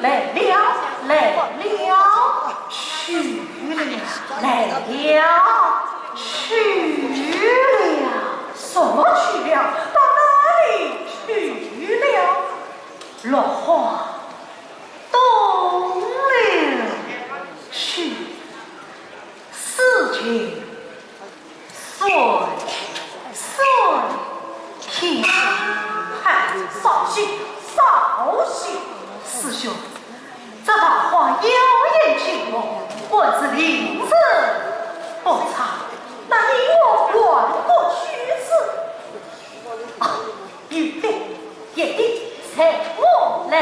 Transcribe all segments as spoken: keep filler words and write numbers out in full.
来了，来了，去了，来了，去了，什么去了？到哪里去了？落花冬了去，诗情 岁岁天寒，扫兴，扫兴。师兄，这桃花妖艳惊梦，果是令人不察，那你我还不去此？啊， 有的，有的，随我来。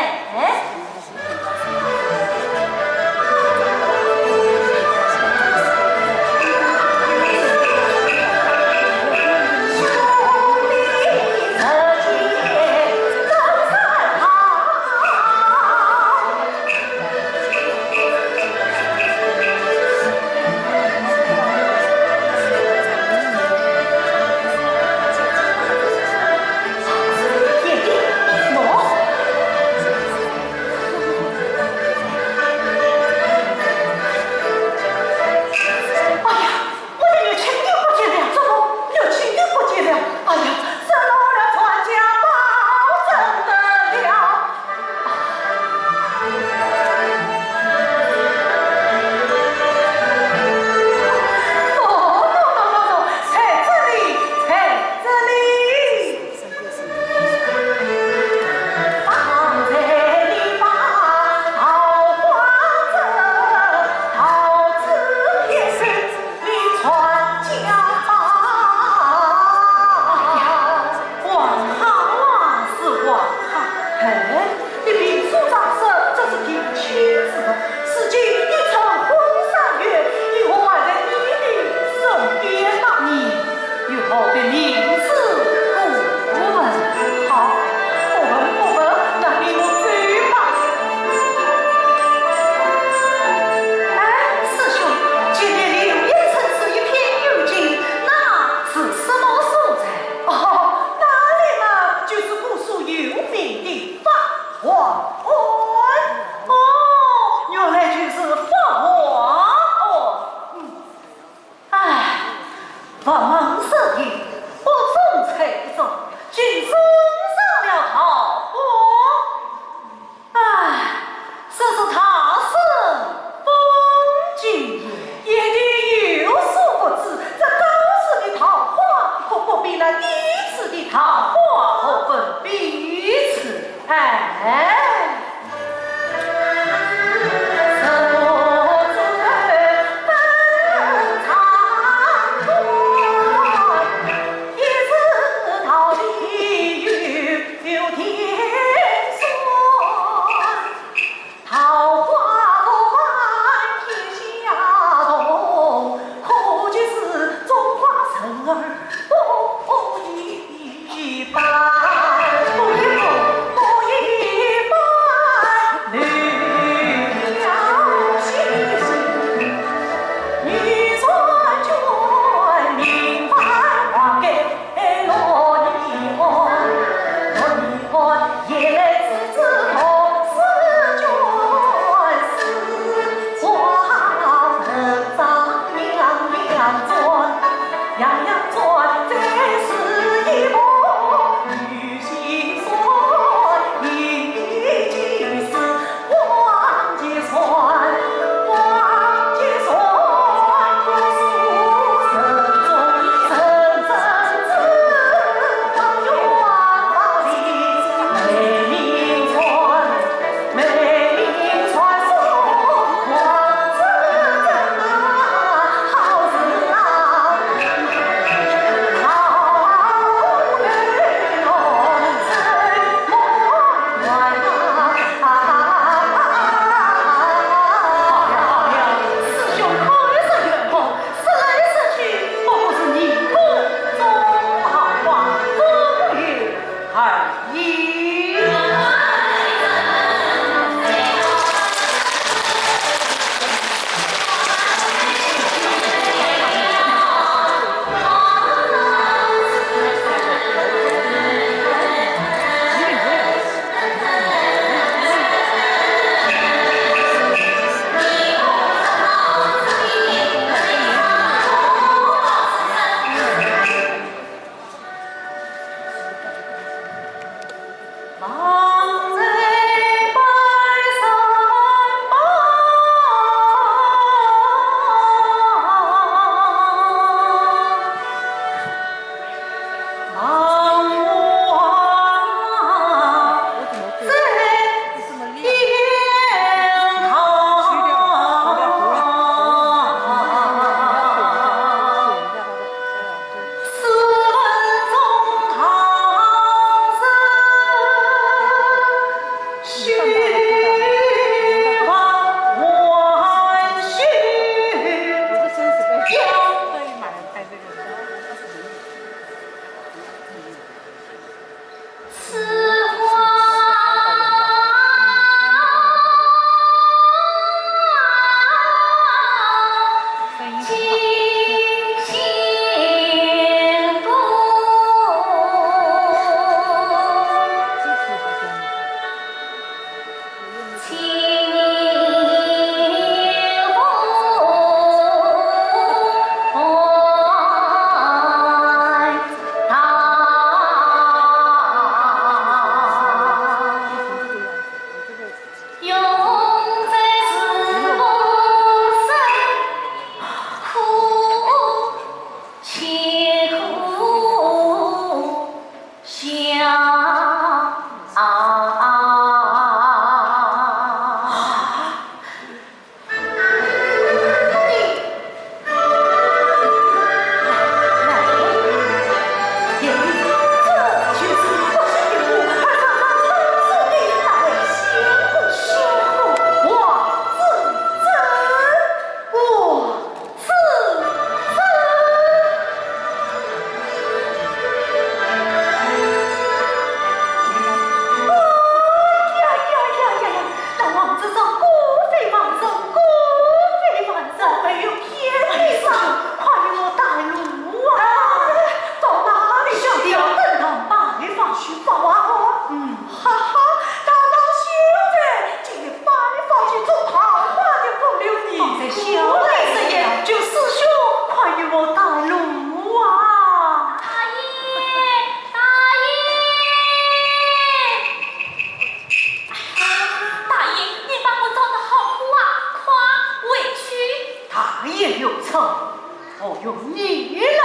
上，我由你来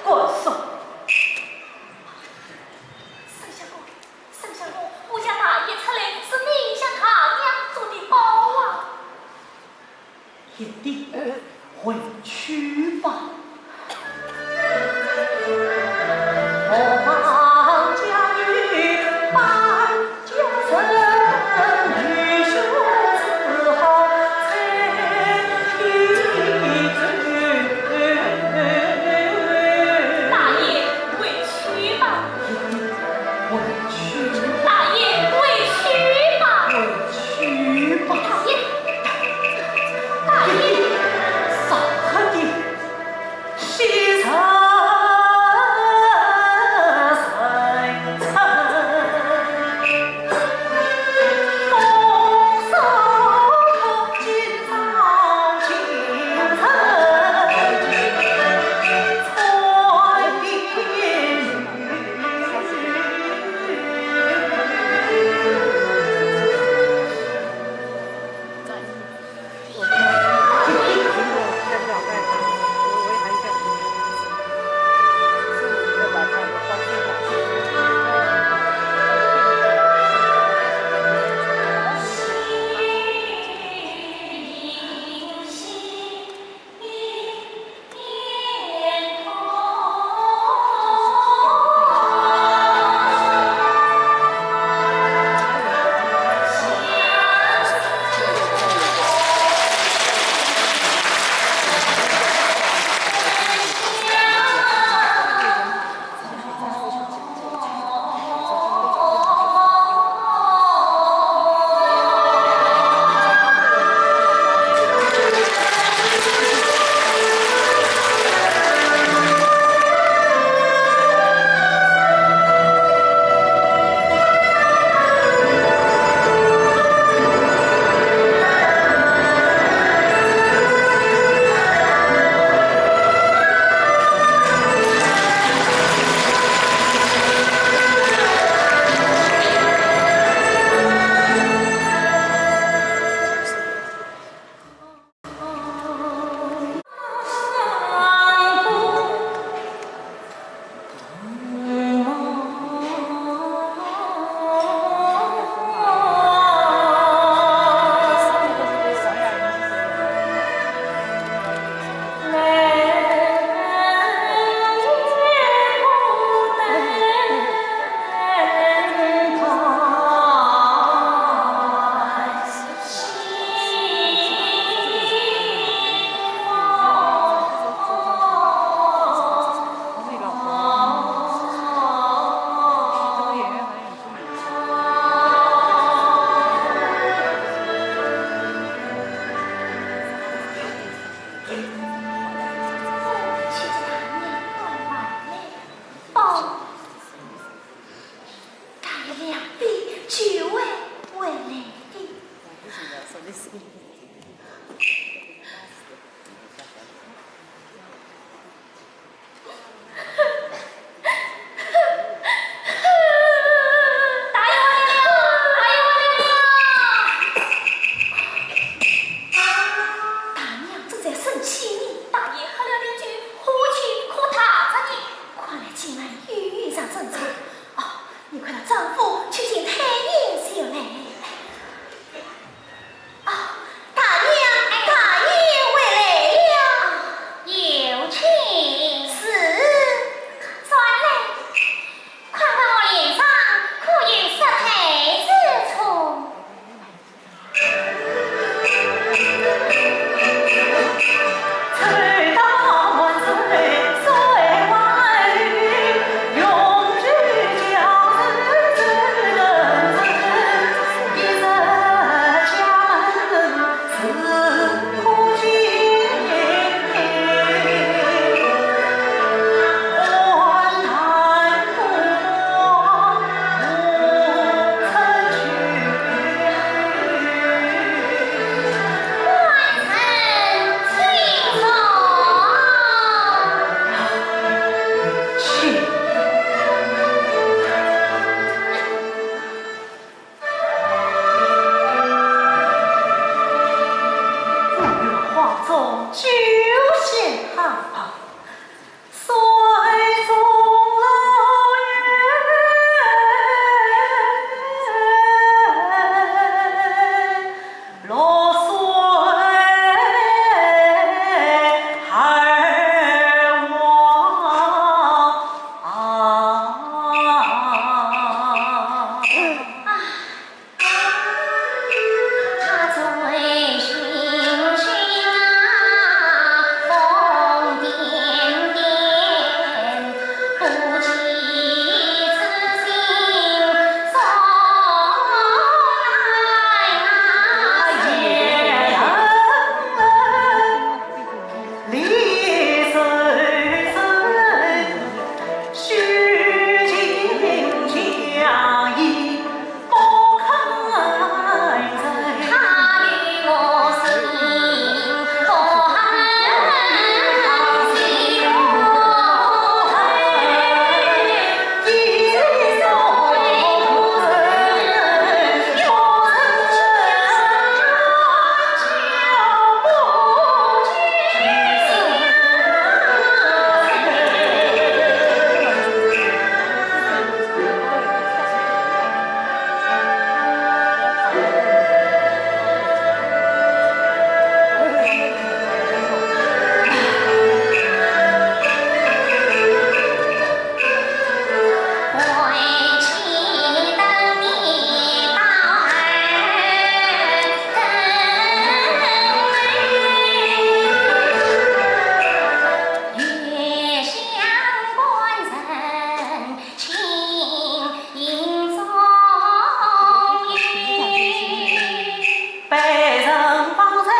管束。沈相公，沈相公，我家大爷出来是你向大娘做的保啊。贤弟，回去吧。 大爷，回去吧。回去吧。大爷，回去吧。回去吧。大爷，大爷。少喝点。 大爷回来了，大爷回来了！大娘正在生气呢。大爷喝了两句，火气可大着呢。看来今晚又有一场争吵。哦，你快到张府去请太爷就来。 哦，大娘，哎。大爷回来了。有请。是。转来，看看我脸上可有失态之处。啊，方郎，哎，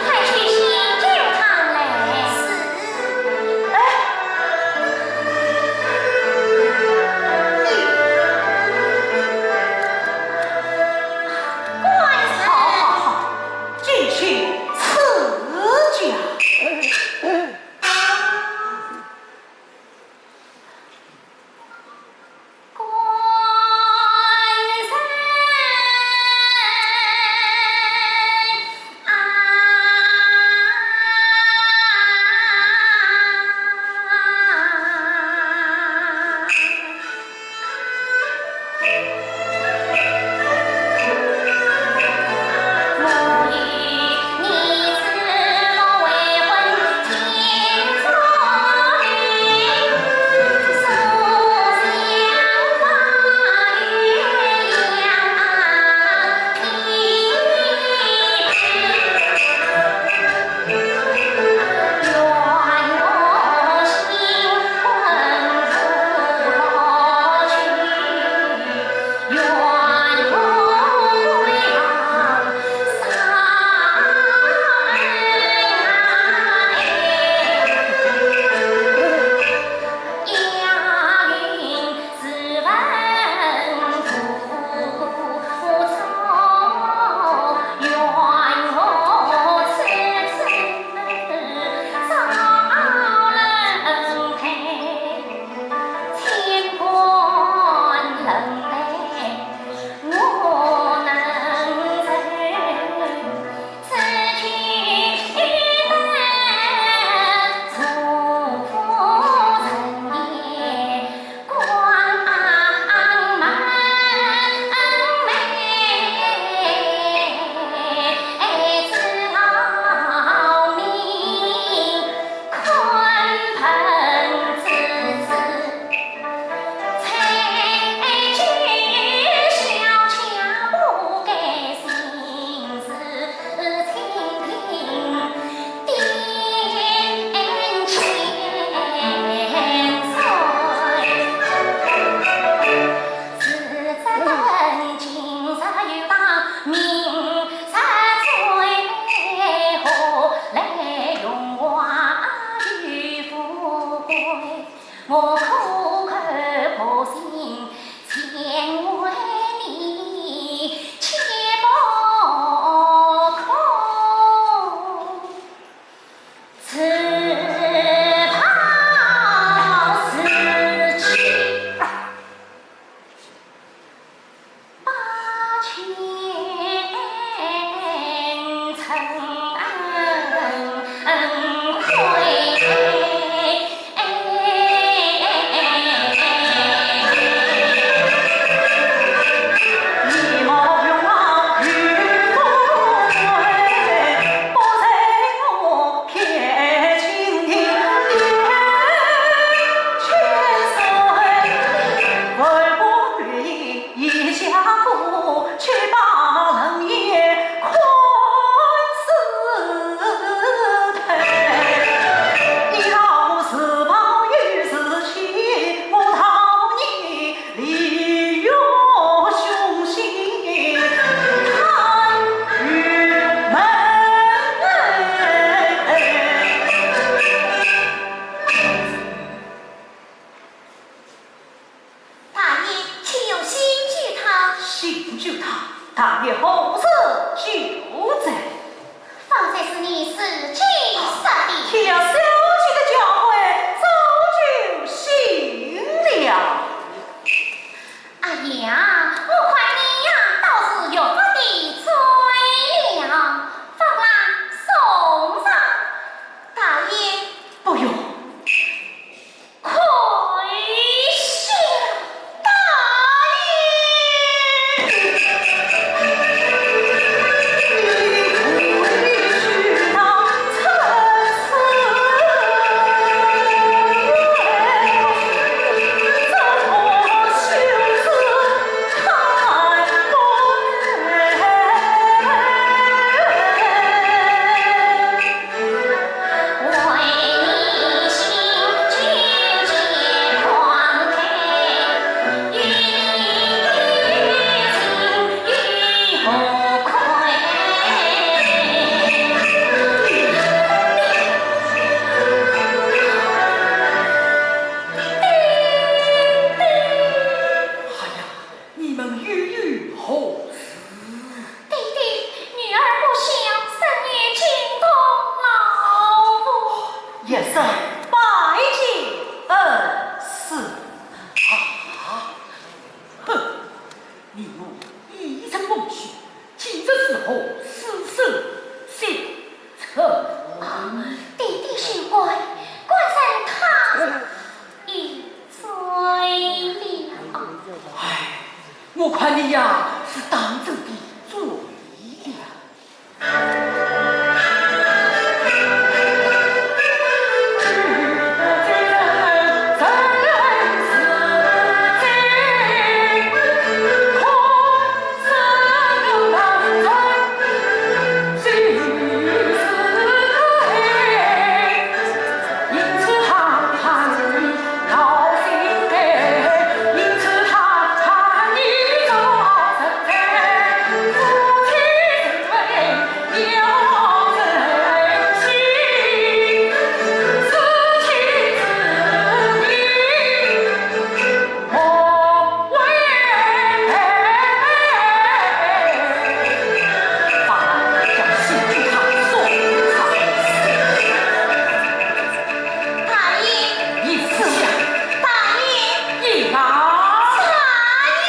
快去醒酒汤来。是。哎，你，官人。好，好，好，进去赐酒。 官人啊，大爷，岂有醒酒汤？醒酒汤，大爷何日酒醉？方才是你自己说的。听了小姐的教诲，早就醒了。哎呀，我看你呀，倒是越发的醉了。方郎，送上。大爷。不用。快我看你呀，是当真的醉了。大爷，你是，大爷，你啊。大爷。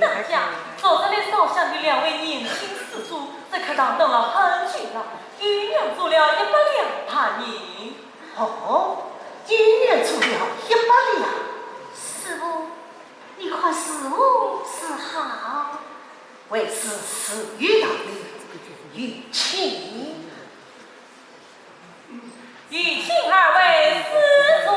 哎呀，昨日来烧香的两位年轻施主，在客堂等了很久了，已然做了一百两白银。哦，已然做了一百两。师父，你看是福是祸？为师自有道理，有请。 有请二位施主。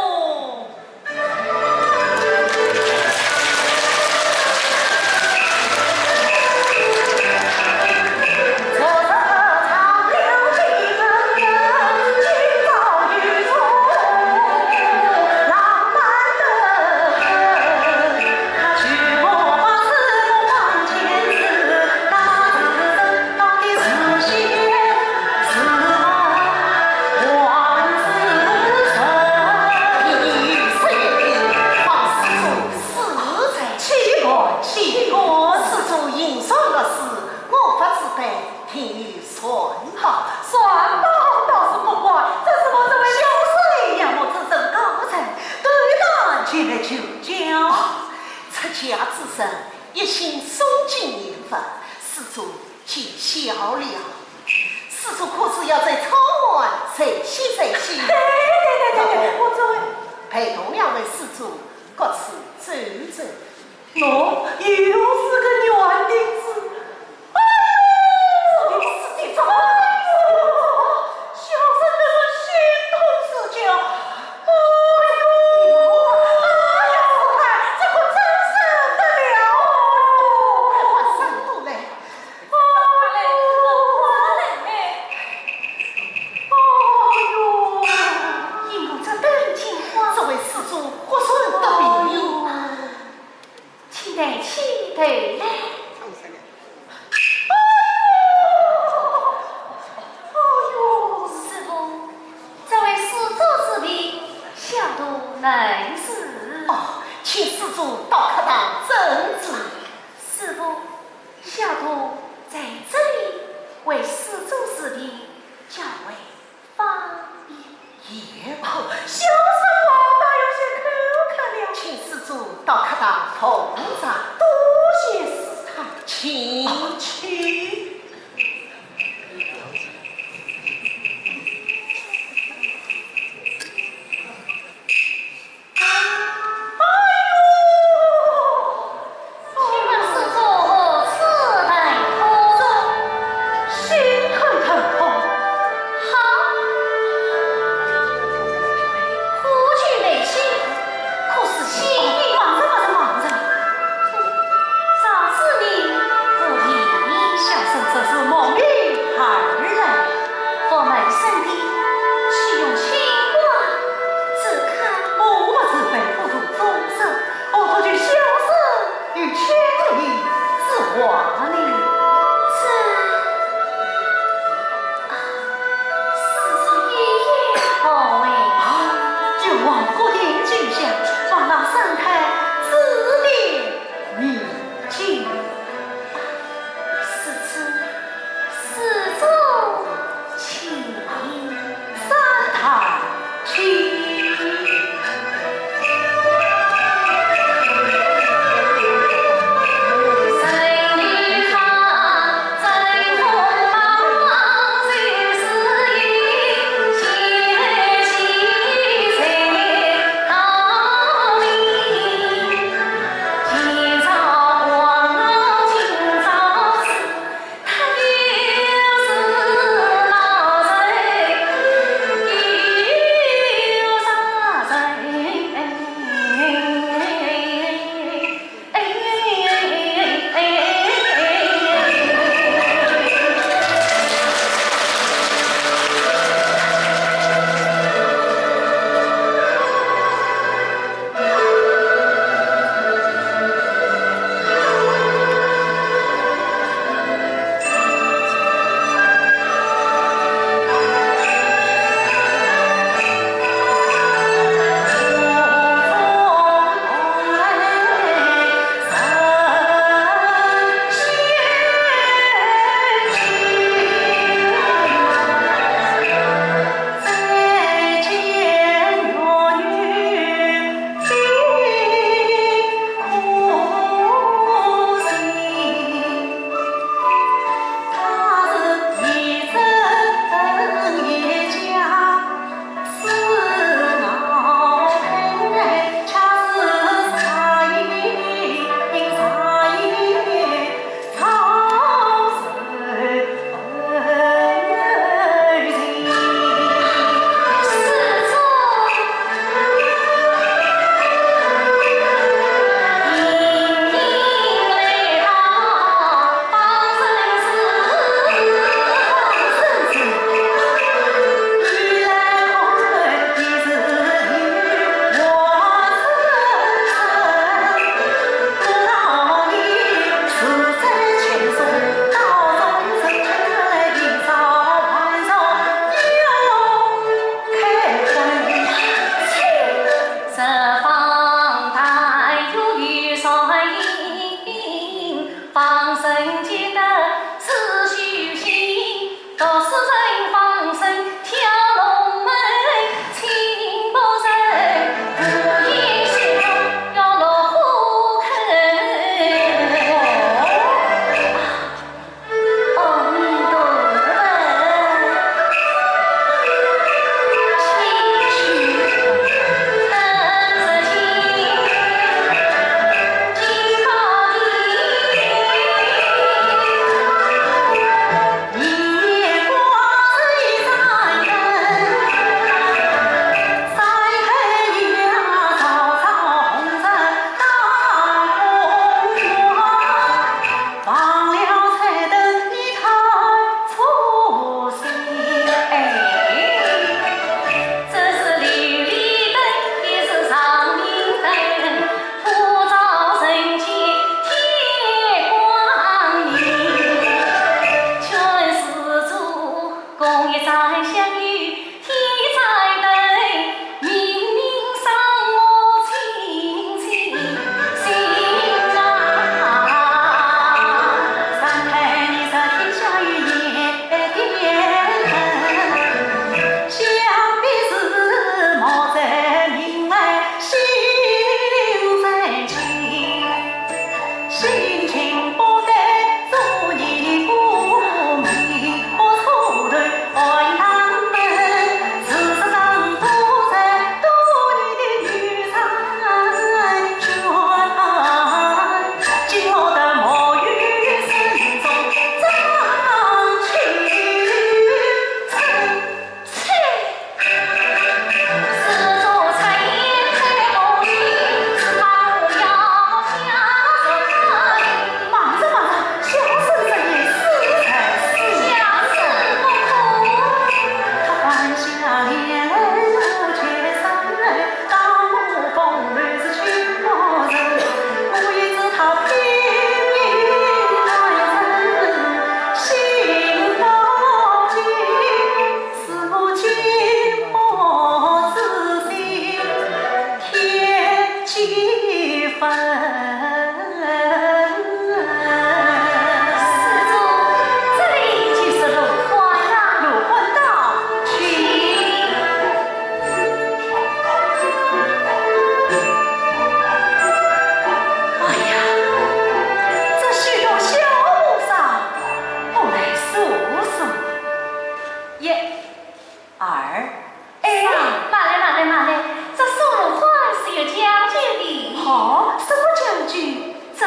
算卦倒是不怪，只是我这位小师妹仰慕之神高人，斗胆前来求教。出家之人，一心诵经念佛，施主 见笑了。施主可是要在窗外随喜随喜？对对对对对，我这位陪同两位施主各处走走。喏，又是个软钉子。哎呦，你是的，哎呦，小生的是心痛如绞。哎呦，哎呀，师太，这可怎生得了？快唤师傅来。 快来，快来！哎呦，以我这等情况，这位门市。哦，请施主到客堂正坐。师傅，小徒在这里为施主治病，较为方便。也好。小生我倒有些口渴了。请施主到客堂同茶。多谢师太。请。请。哎呦！请问施主何处疼痛？心头疼痛。好。 上次你不依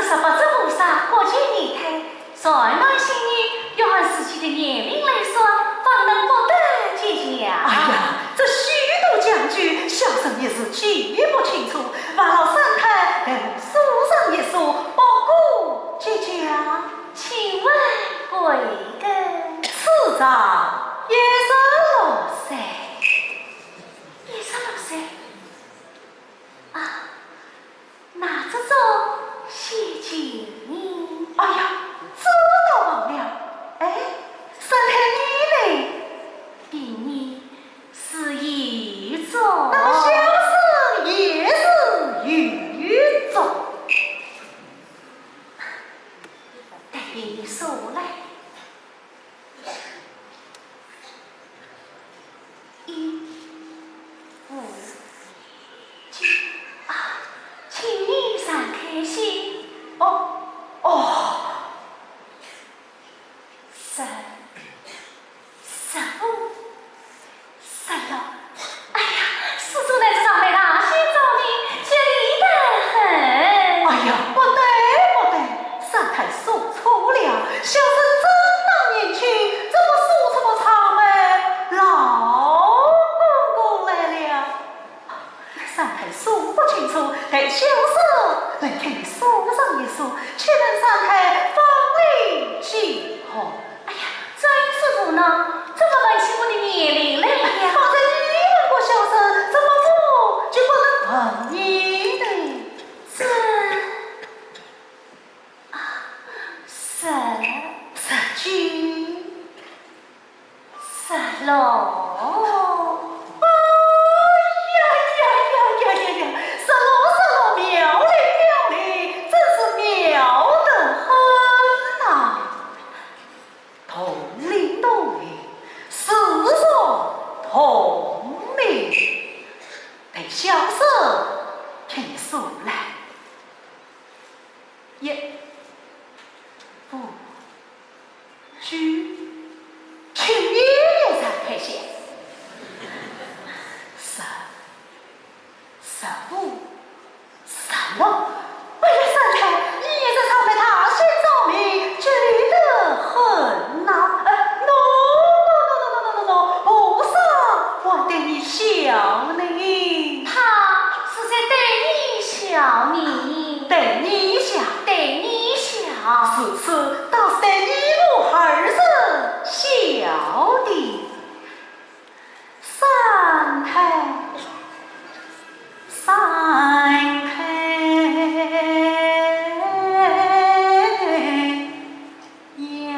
十八只菩萨各具仪态，善男信女，要按自己的年龄来算，方能博得吉祥。哎呀，这许多讲究，小生一时记不清楚，烦劳三太代我数上一数，博个吉祥。请问贵庚？此上一十六岁。一十六岁？啊， 那这种写几年？哎呀，这倒忘了。哎，三太你呢？比你是一种。那么小生也是一种。待比你说来。 一、五、九、啊，请你常开心。哦，哦。十、十五、十六。哎呀，施主乃是尚未大限早命，吉利得很。哎呀，不对，不对，三太说错了，小生正当年轻，怎么说出个尚未老公公来了？ 三太说不清楚，待小生来替你数上一数，且问三太方为几何？哎呀，这又是何呢？怎么问起我的年龄来了？方才你问过小生，怎么我就不能问你呢？这……啊，十……十九。 十六。哎呀呀呀呀呀呀！十六，十六，妙龄，妙龄，真是妙得很呐！同龄，同龄，师出同名。待小生替你数来。 一、五、九，请你也常开心。十、十五、十六。哎呀，三太，你也是尚未大限早命，吉利得很呐。哎，喏，喏，喏，菩萨还待你笑呢。他 是在对你笑呢。对你笑。对你笑。如此，倒是对你我二人笑的。三太，三太呀。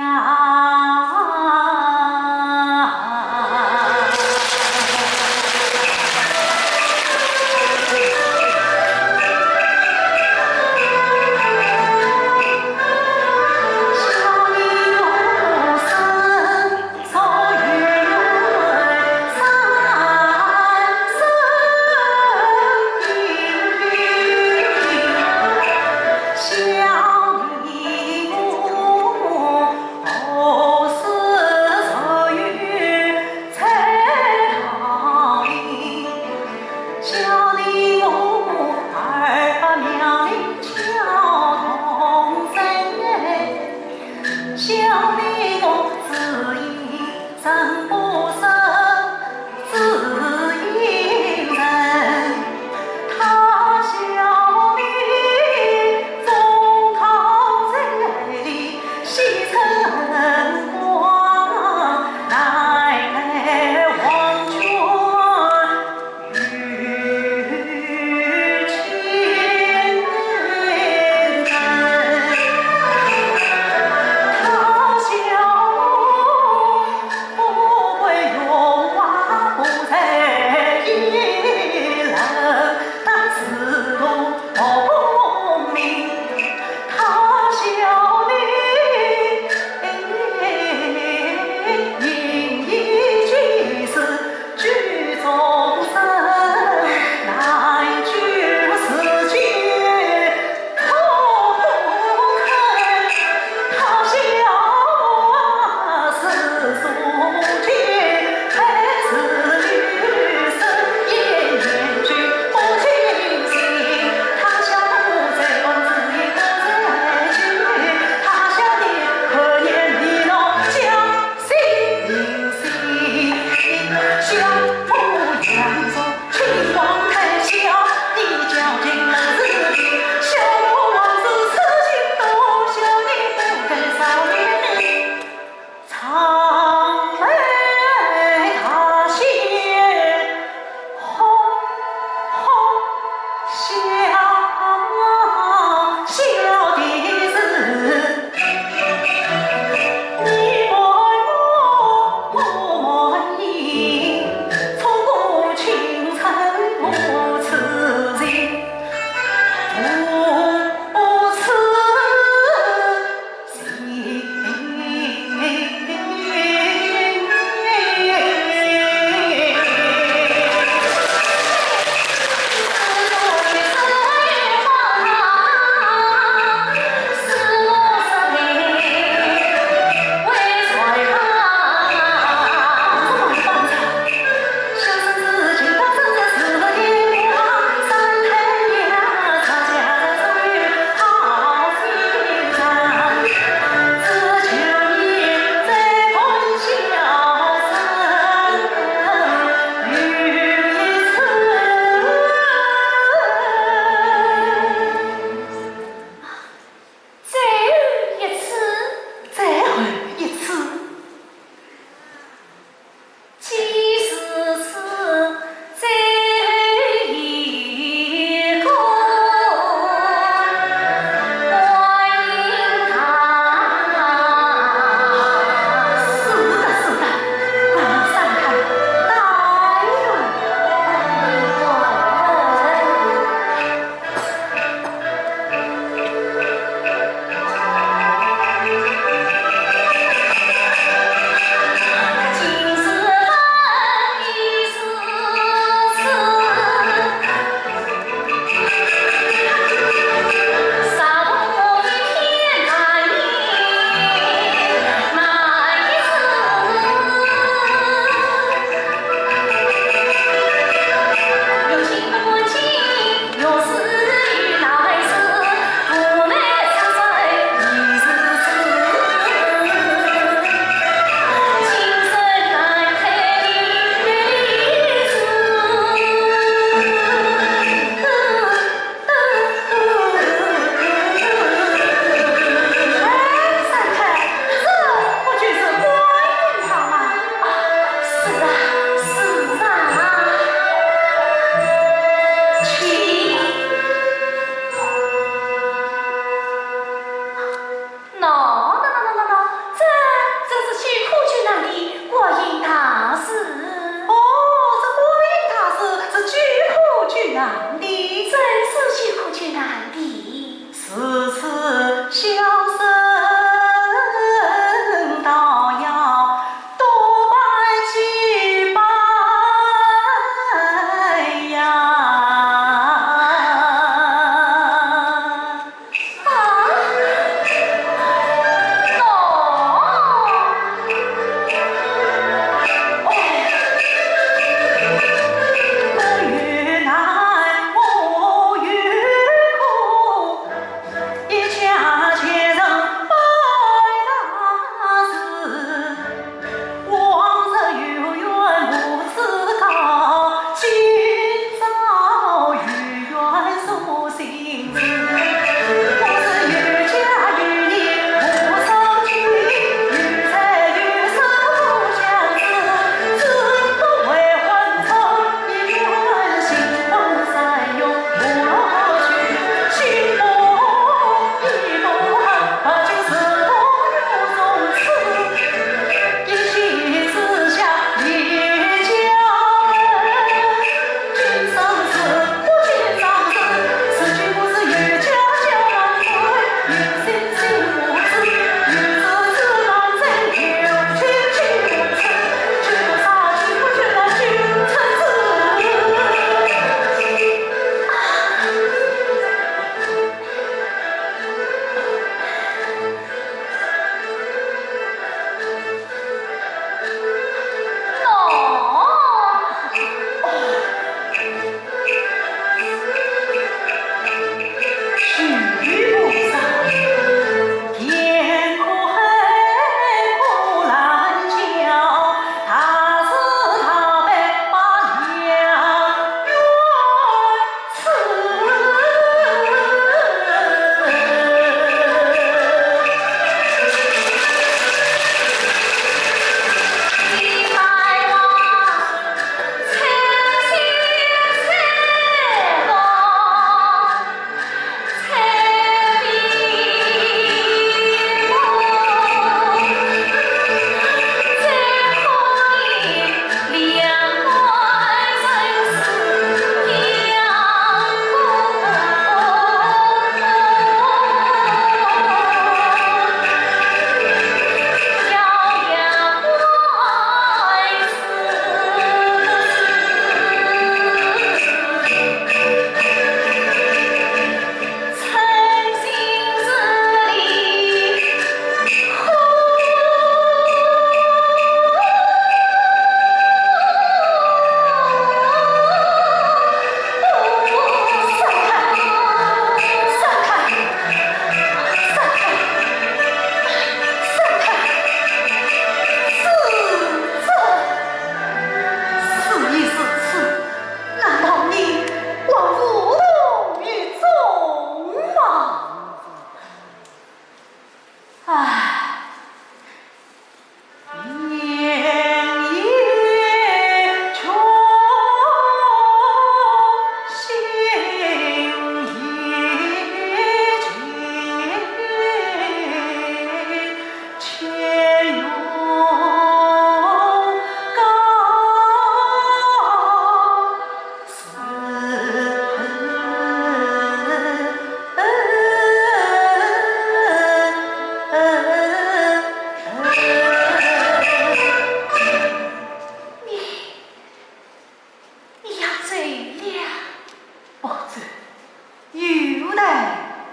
待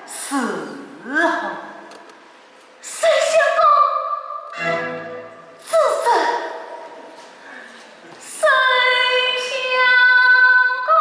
伺候。沈相公，主子，沈相公。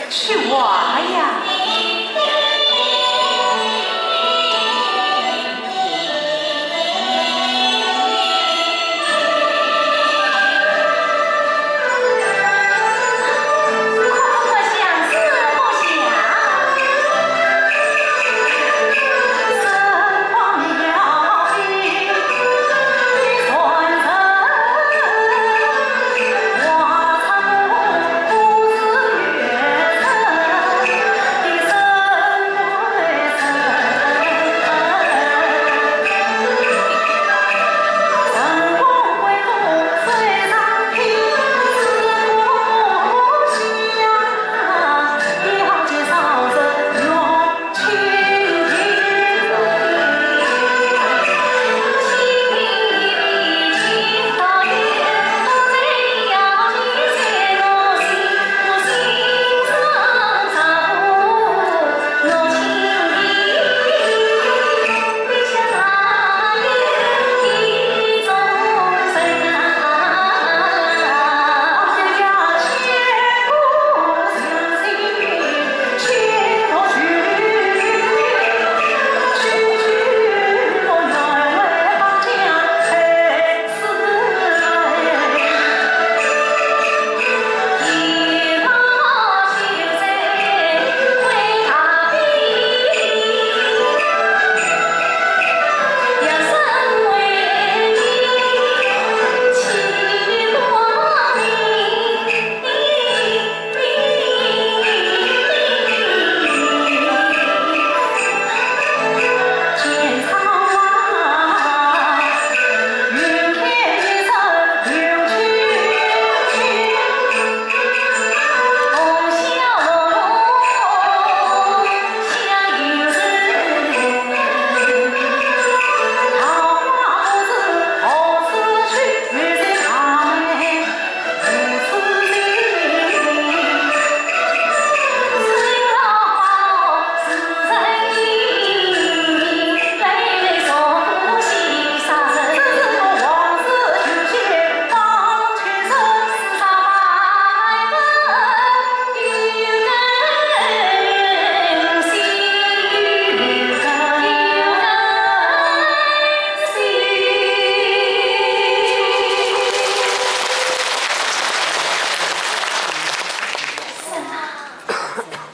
去玩呀！快快快，想是不想？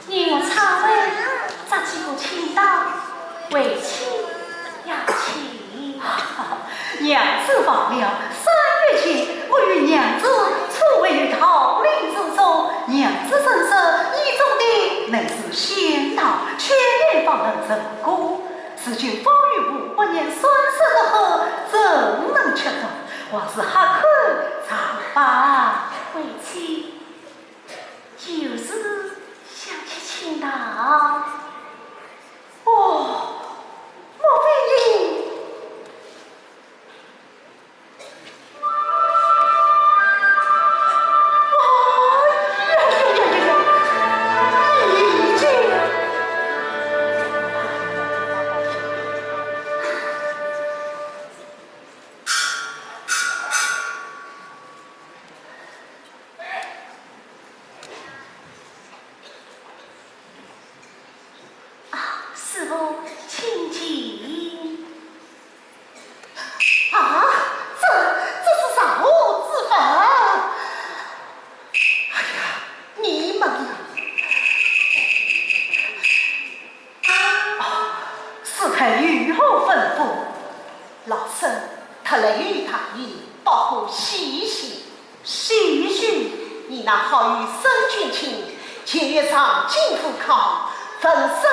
你我差不多这几个清道，为妻要去。娘子忘了，三月前我与娘子初会于桃林之中，娘子身色意中的乃是仙桃，千年方能成功。如今方玉华不念三十之后，怎能吃得？还是喝口茶吧。为妻 就是想去请道。哦，莫非你……哦，呀呀呀呀呀，你已经…… 啊，师父，请进。啊，这，这是啥物之法？哎呀，你们啊！啊，师太有何吩咐？老身特来与大爷报告喜讯。 喜讯？你那好友沈君卿，前月上京赴考，文试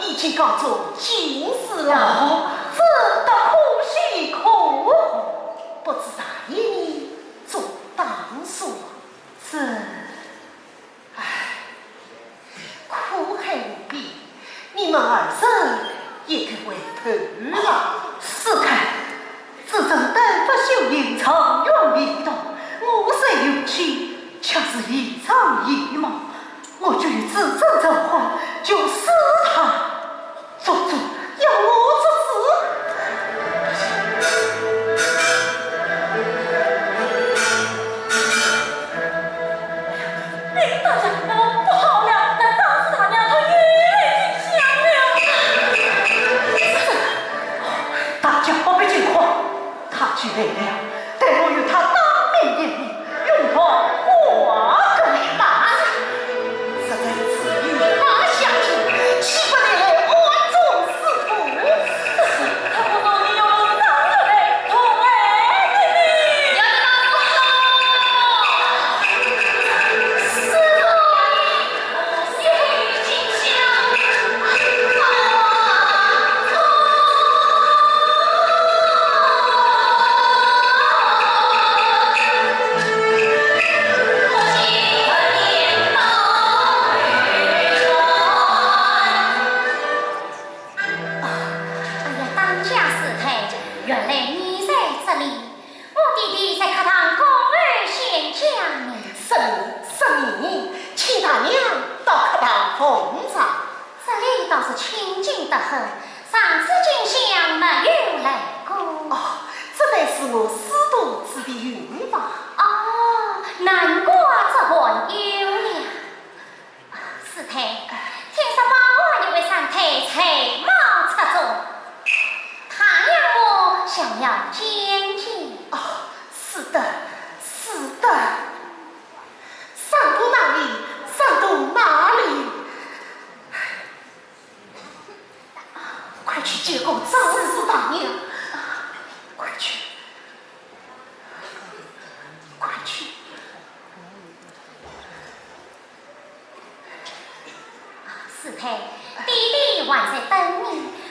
已经考中进士了。哦，这倒可喜可贺。不知大爷你做打算？是。唉， 苦海无边，你们二人也该回头了。师太，子侄丹佛修行，长远未动，我虽有妻，却是一场一梦。我就与子侄成婚，就许他做主，要我做主。你大家都不好了。红茶。这里倒是清静得很，上次进香没有来过。哦，这乃是我师徒制的云茶。哦，难怪这还有了。师太，听说宝华有位三太才貌出众，他让我想要见见。哦，是的，是的。 上到哪里，上到哪里。快去见过张氏大娘，快去，快去。 师太，爹爹还在等你，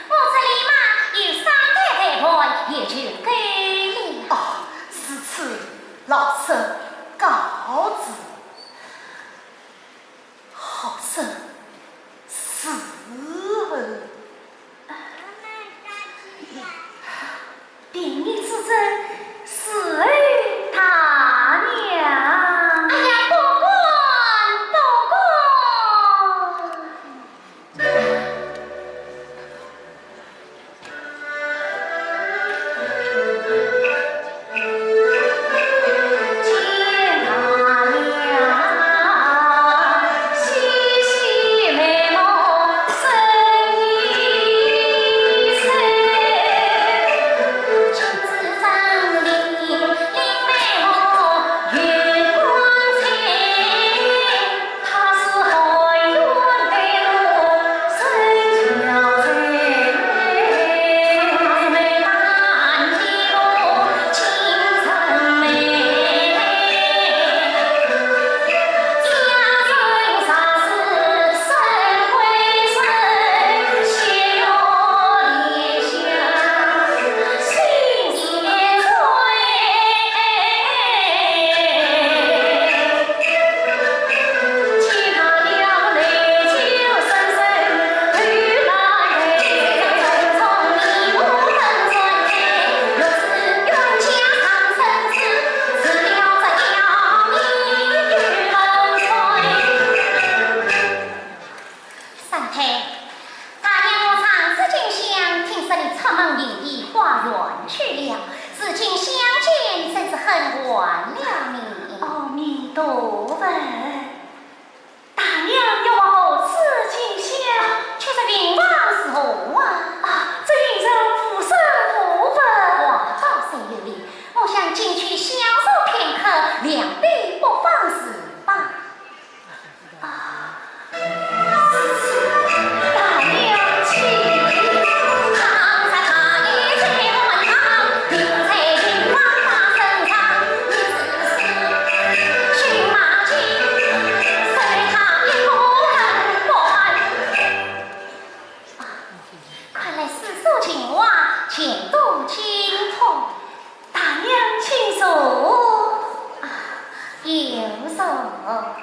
我这里嘛有三代陪伴，也就够了。哦，如此，老身告辞。好生，伺候。 顶礼至尊，伺候大娘。哎呀，不敢，不敢。三太，大娘，我上次进香，听说你出门游艺花园去了，如今相见，真是很晚了呢。阿弥陀佛。 大娘要我何处进香？却说云房如何啊？啊，这云上无声无佛。话倒是有理，我想进去小坐片刻，两边不妨事罢。啊，大娘请。看来四处寻望，前途精通。大娘请坐。啊，有座。 啊，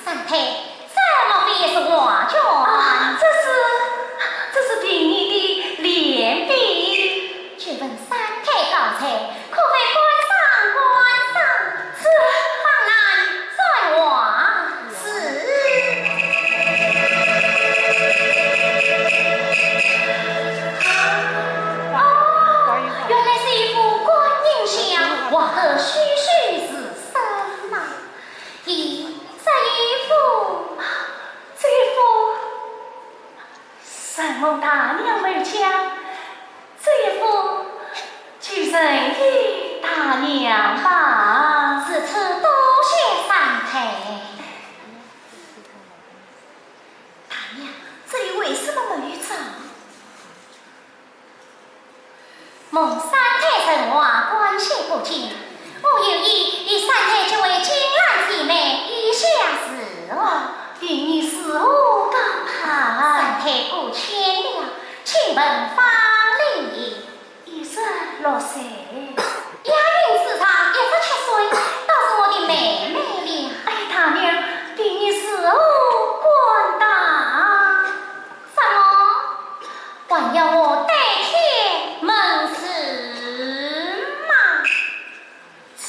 三太，这莫非也是画卷？啊，这是，这是平日的练笔。久闻三太高才，可否观赏观赏？是。方兰转画。是。哦，原来是一幅观音像，画得栩栩如生呐。 咦，这一幅，这一幅，承蒙大娘美嘉，这一幅就赠与大娘吧。如此多谢三太。大娘，这里为什么没有妆？ 蒙三太赠画，感谢不尽。我有意与三太结为金兰姐妹，意下如何？平日如何高攀？三太过谦了，请问芳龄。一十六岁。押韵之上一十七岁，倒是我的妹妹了。哎，大娘，平日如何冠带？什么？ 还要我代天门事吗？这，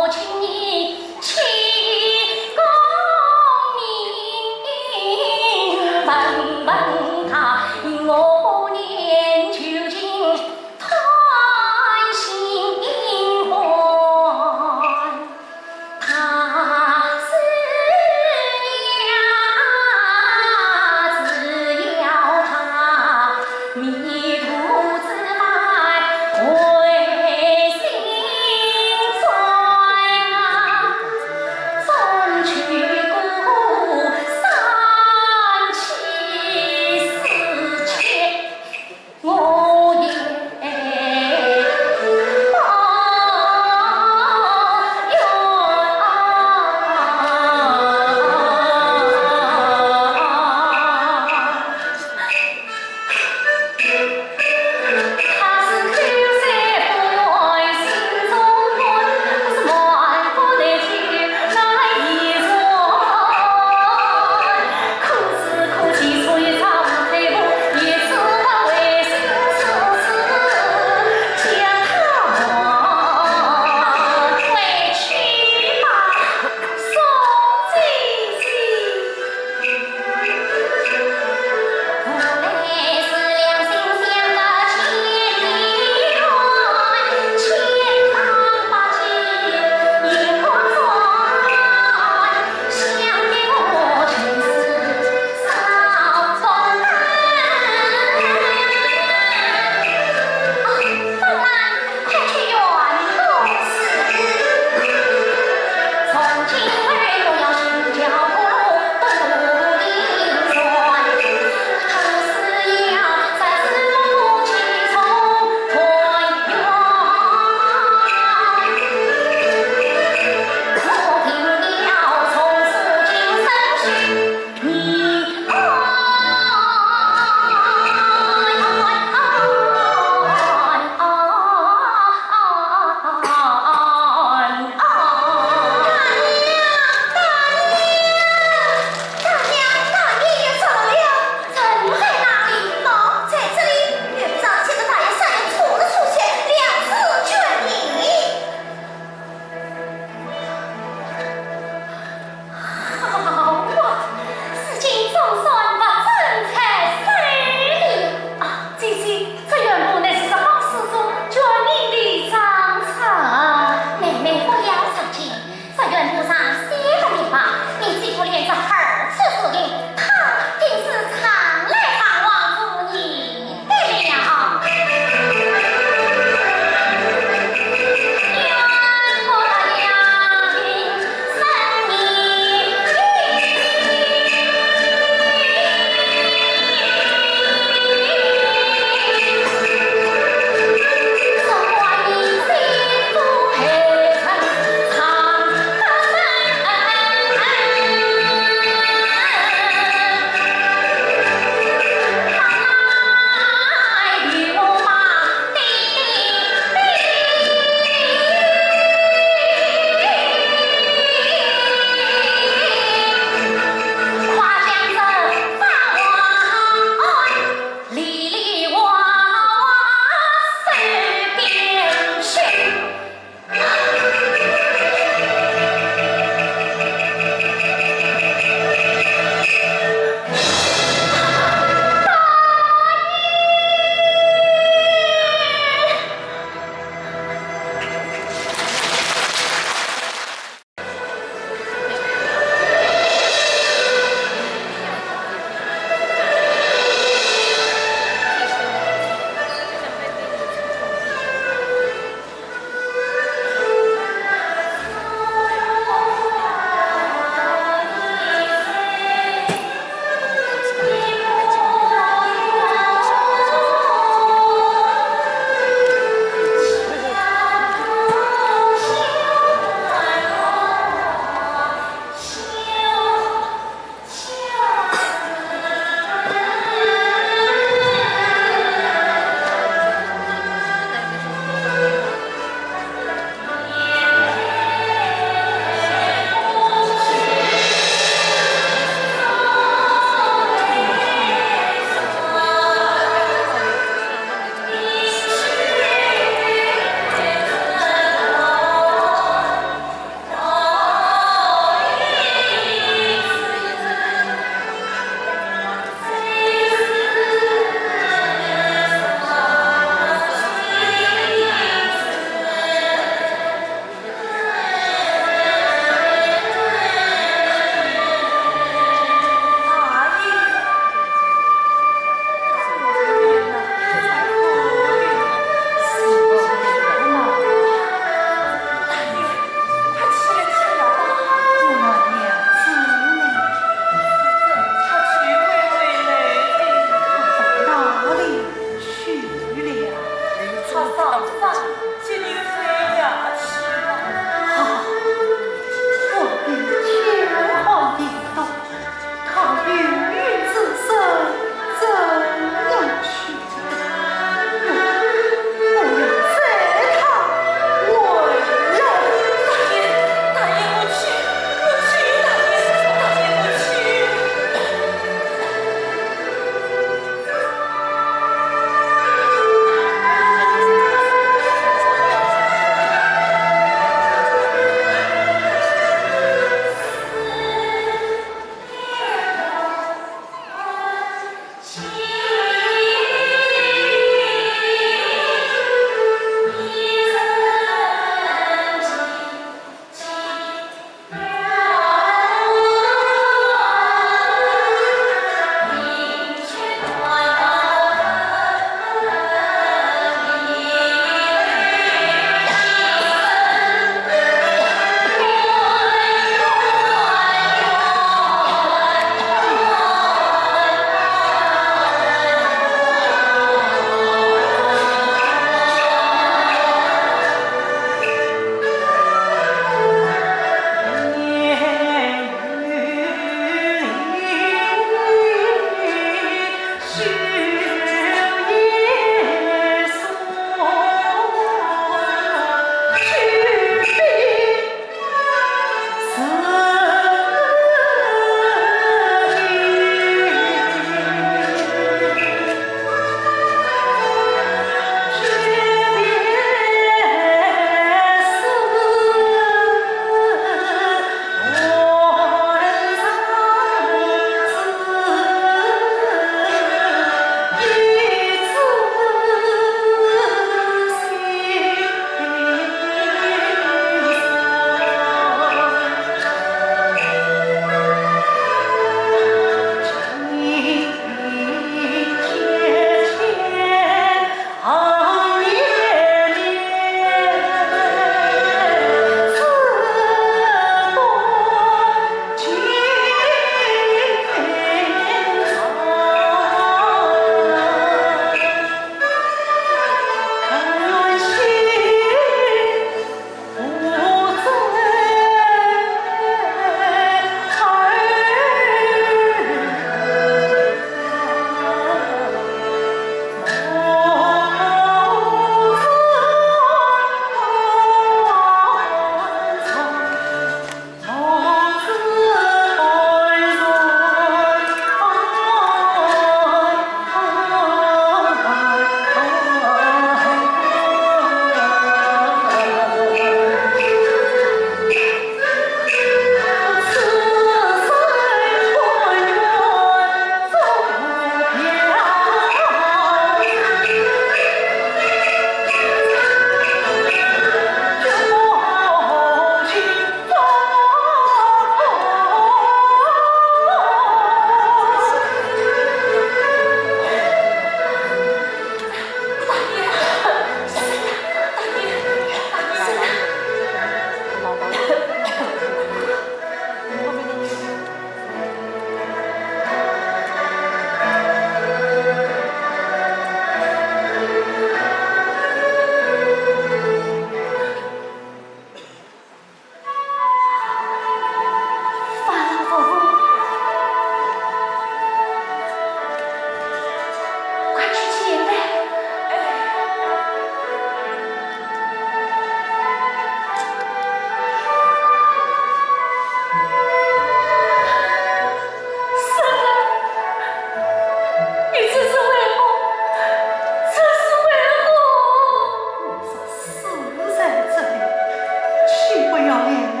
要连累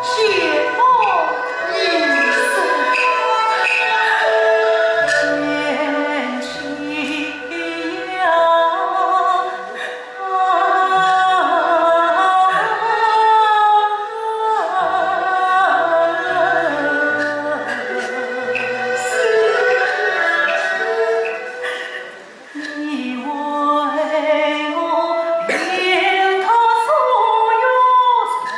姐夫一生。贤妻呀，你为我平他所有人。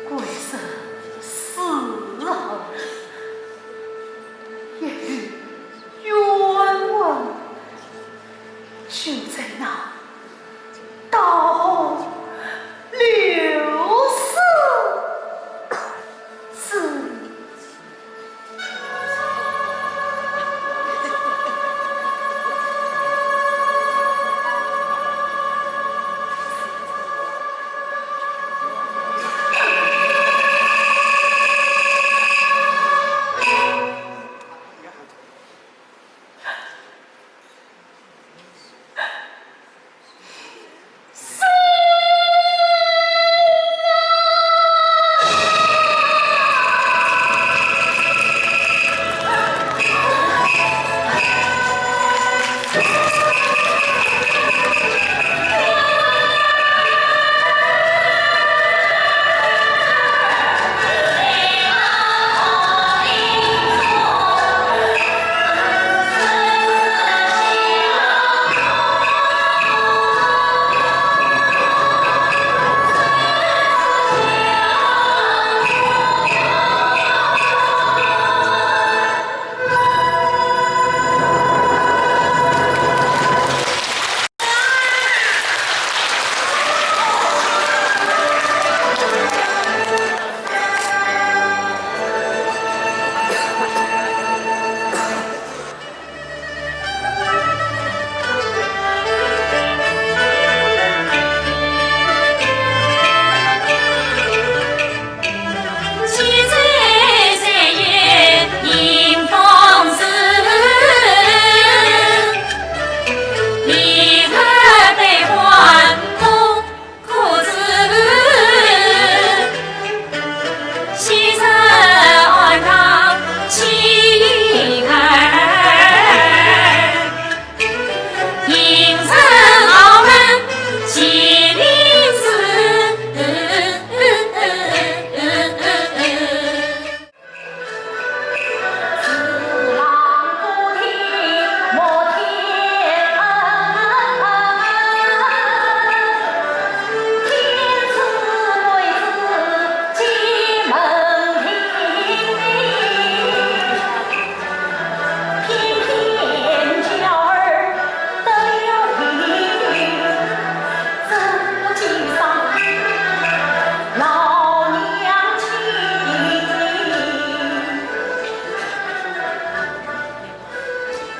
鬼神死后，也与冤魂就在那刀河流水之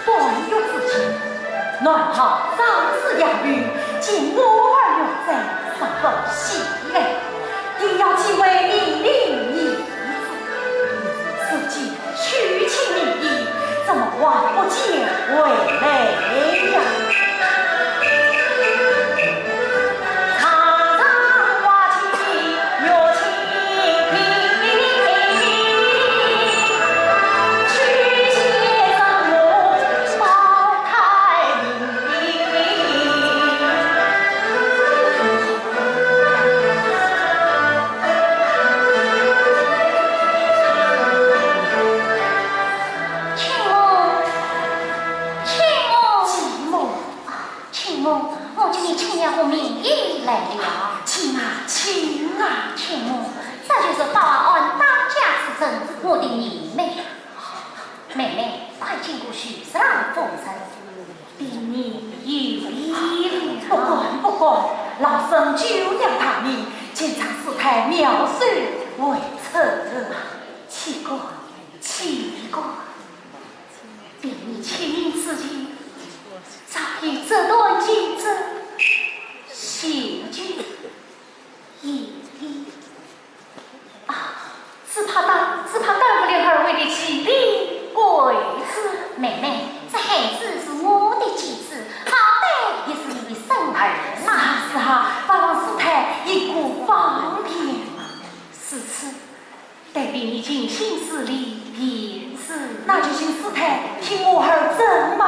半月之前，南朝张子杨于见我儿玉簪，十分喜爱，定要娶为命令女子。如今娶妻名医，怎么还不见回来呀？ 亲母，亲母。 啊，亲母，我见你亲娘和名医来了。请啊，请啊。亲母，这就是报案当家之人，我的妹妹。妹妹，快经过许三夫人，禀你有礼了。不敢，不敢，老身久仰大名，见长师太妙手回春。岂敢，岂敢。 禀你，请之前，早已折断筋咒，前去一礼。啊，只怕耽，只怕耽误了二位的喜礼。贵子。妹妹，这孩子是我的继子，好歹也是你的孙儿嘛。是啊，是啊，巴望师太一顾方便嘛。如此， 待禀你尽心施礼便是。那就请师太替我儿诊脉。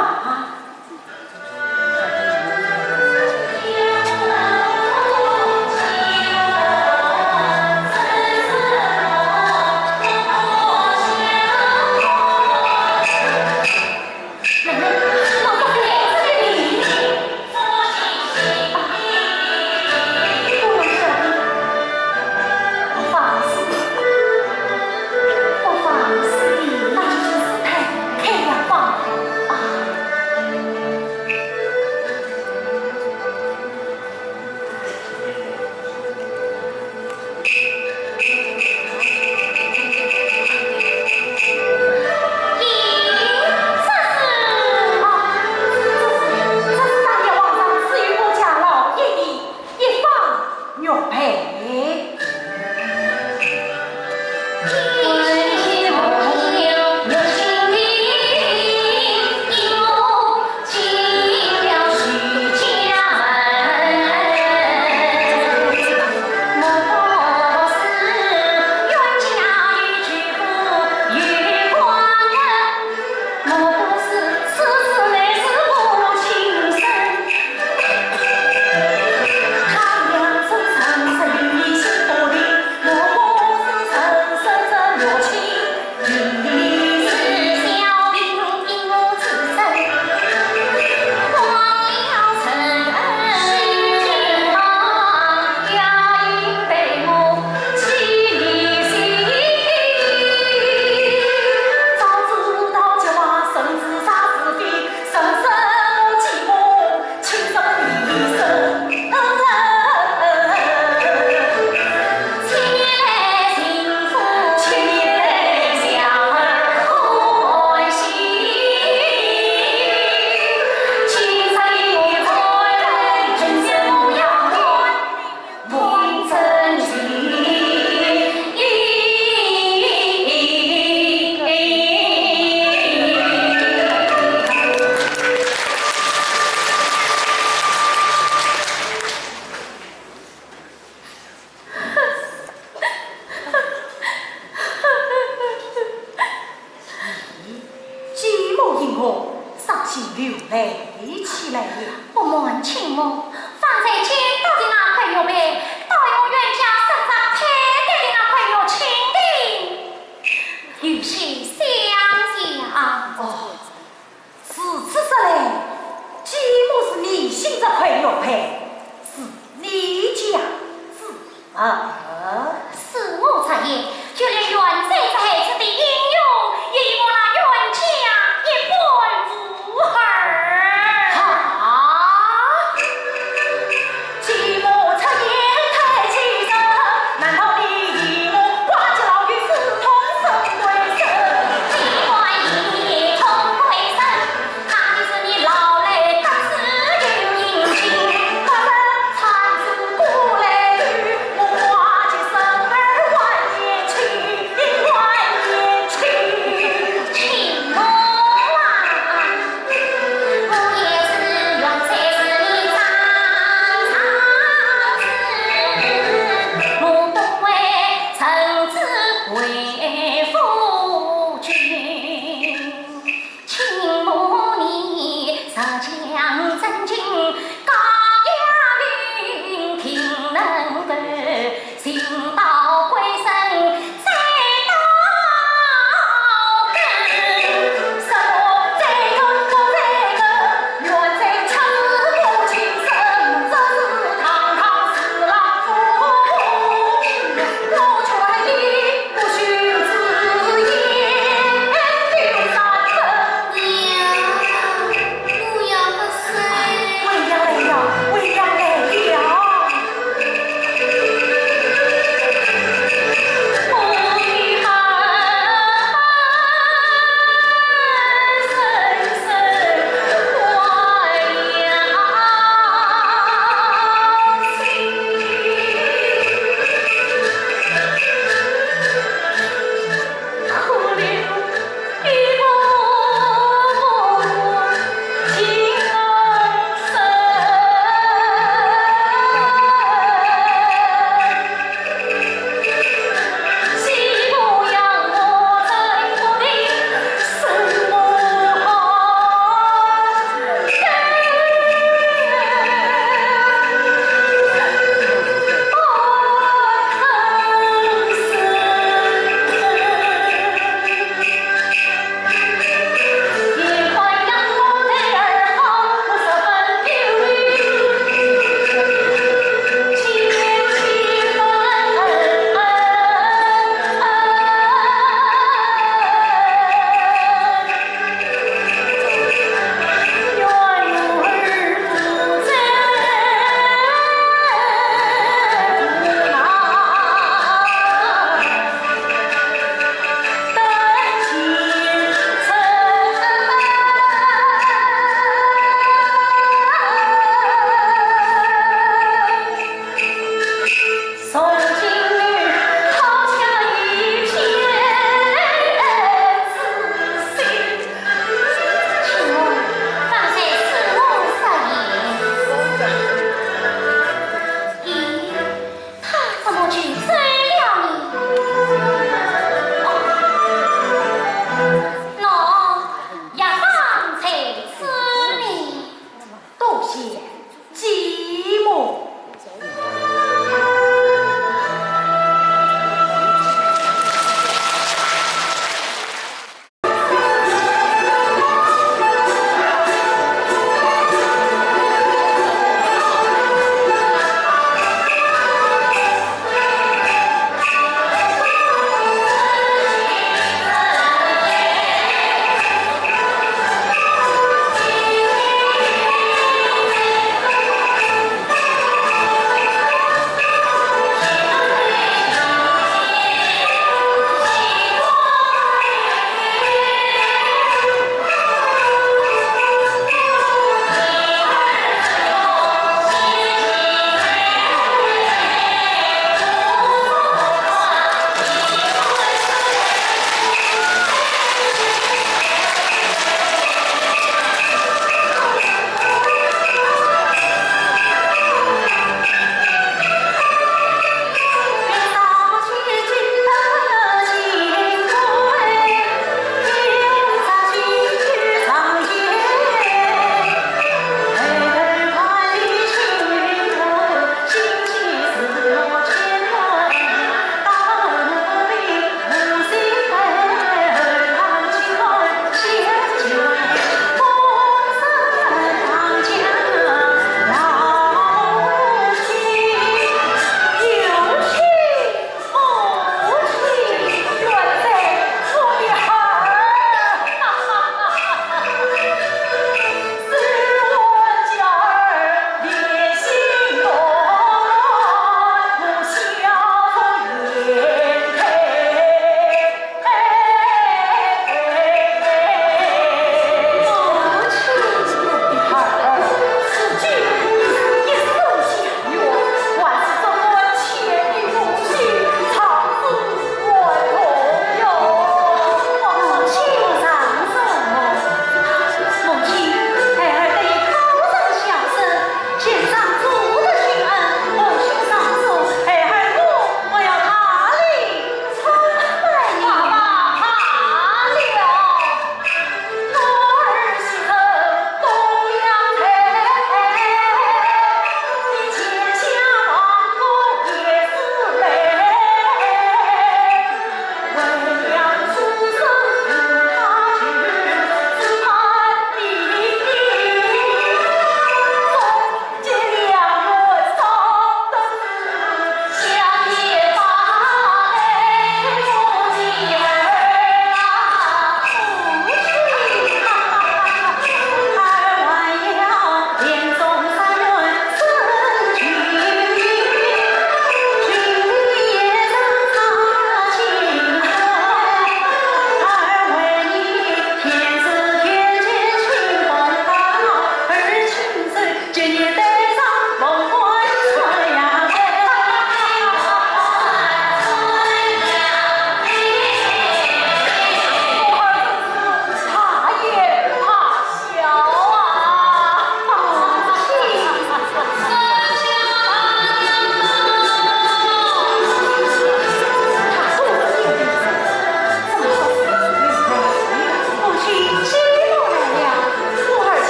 方才见到的那块玉佩，倒与我冤家伸张泰斗的那块玉青的有些相像。哦，如此说来，既然是你寻这块玉佩，是你家之物。 恕我直言，就连元帅这孩子的英勇，也与我那冤家一般无二。啊！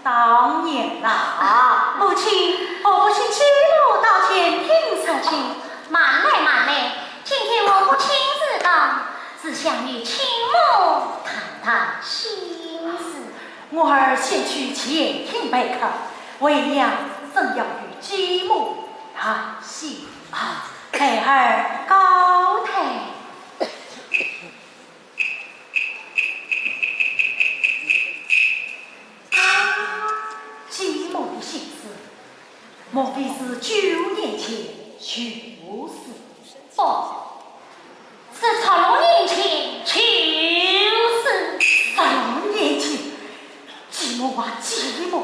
当然啦。母亲，我不许继母到前厅说情。慢来，慢来，今天我不亲自到，是想与亲母谈谈心事。我儿先去前厅陪客，为娘正要与继母谈心。啊，孩儿告退。 继母的心事，莫非是九年前旧事？不，是十六年前旧事。十六年前，继母啊，继母，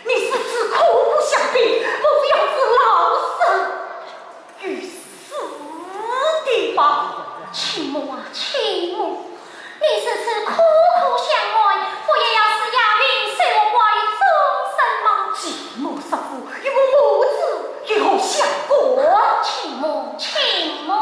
你如此苦苦相逼，莫非要致老身于死地吧？亲母啊，亲母，你如此苦苦相瞒，我也要施药引水和刮于众生吗？继母说过，与我母子有何相关？亲母，亲母啊！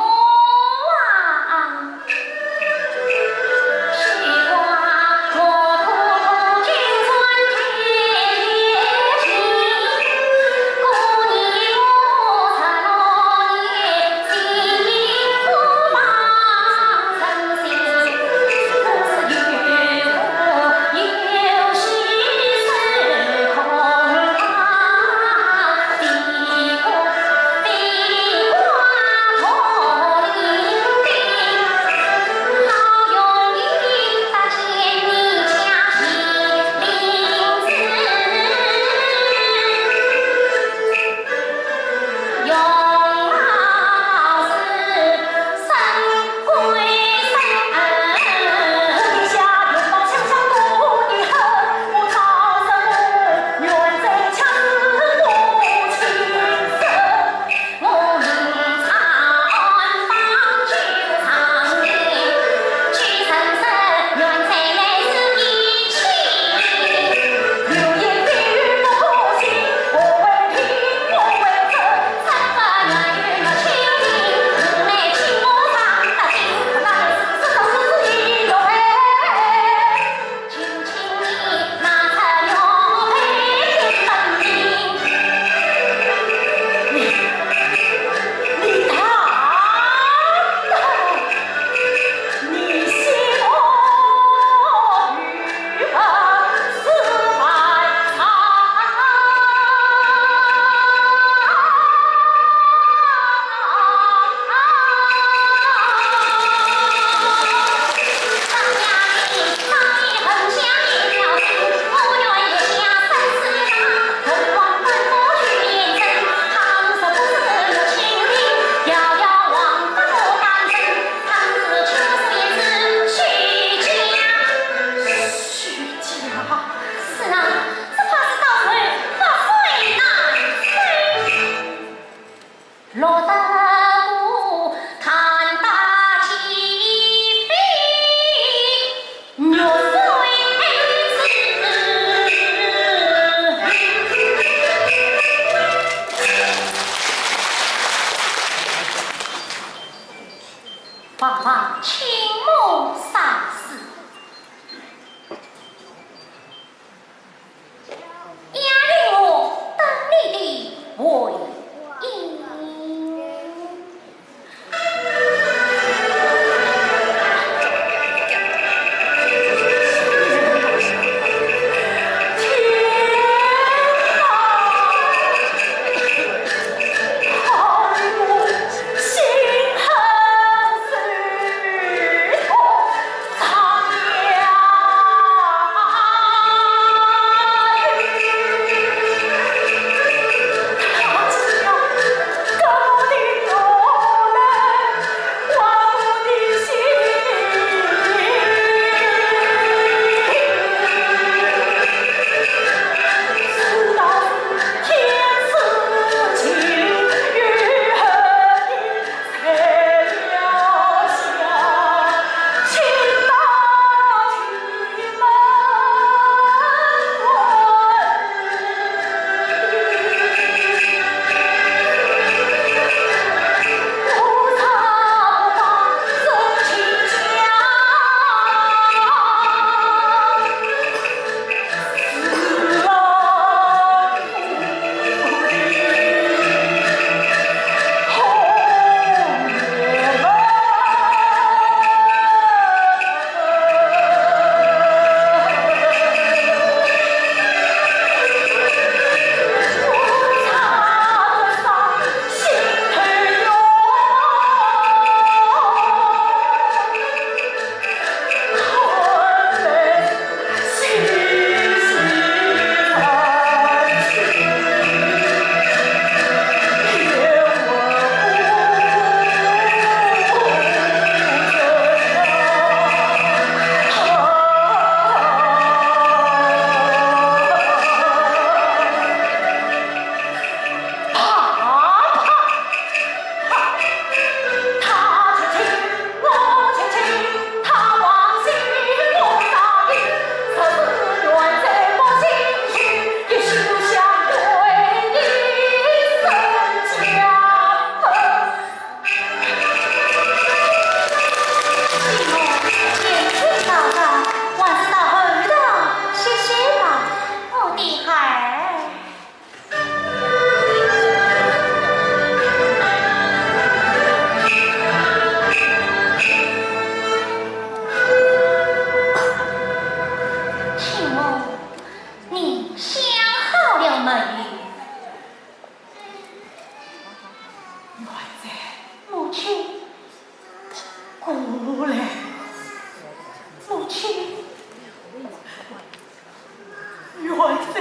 孩子，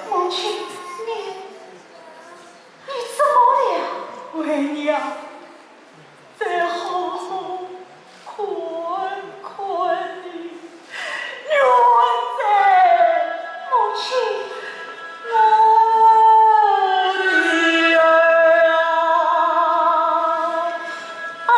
母亲，你，你怎么了？为娘，再好好看看你。玉环姐，母亲，我的儿啊！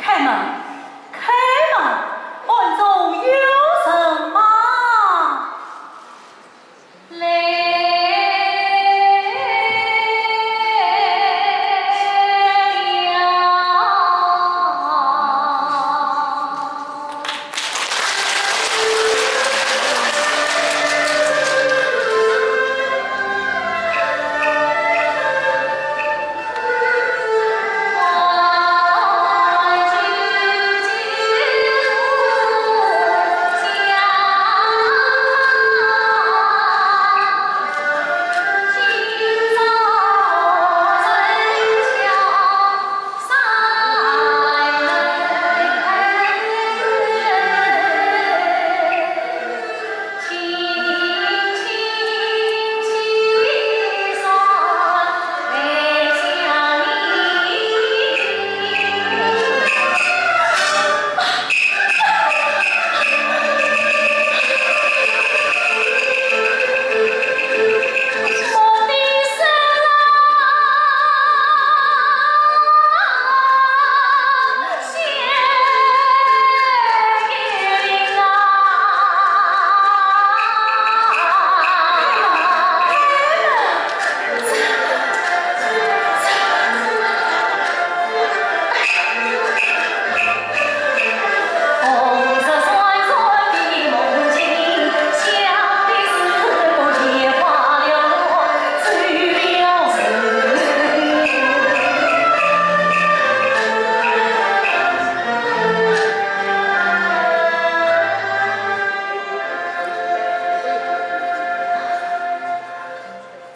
开门，开门，暗中有人吗？来了。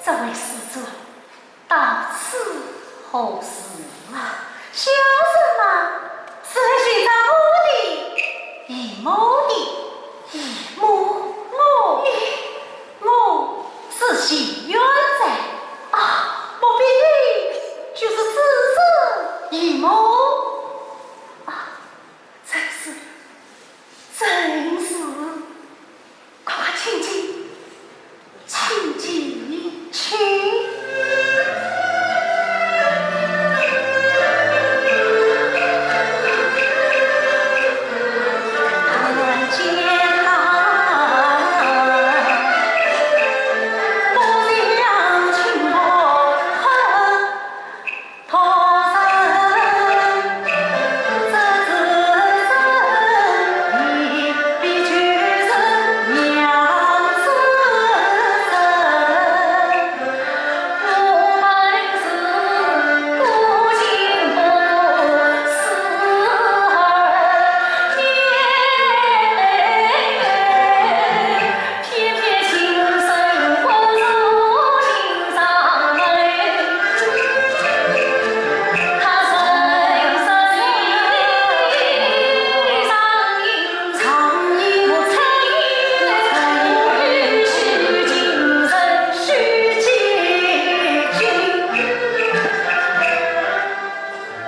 这位施主，到此何事啊？小生嘛，是来寻找我的姨母的。姨母？我？你？我是县院的。啊，莫非你就是主子姨母？啊，正是，正是。快快请进，请进，请。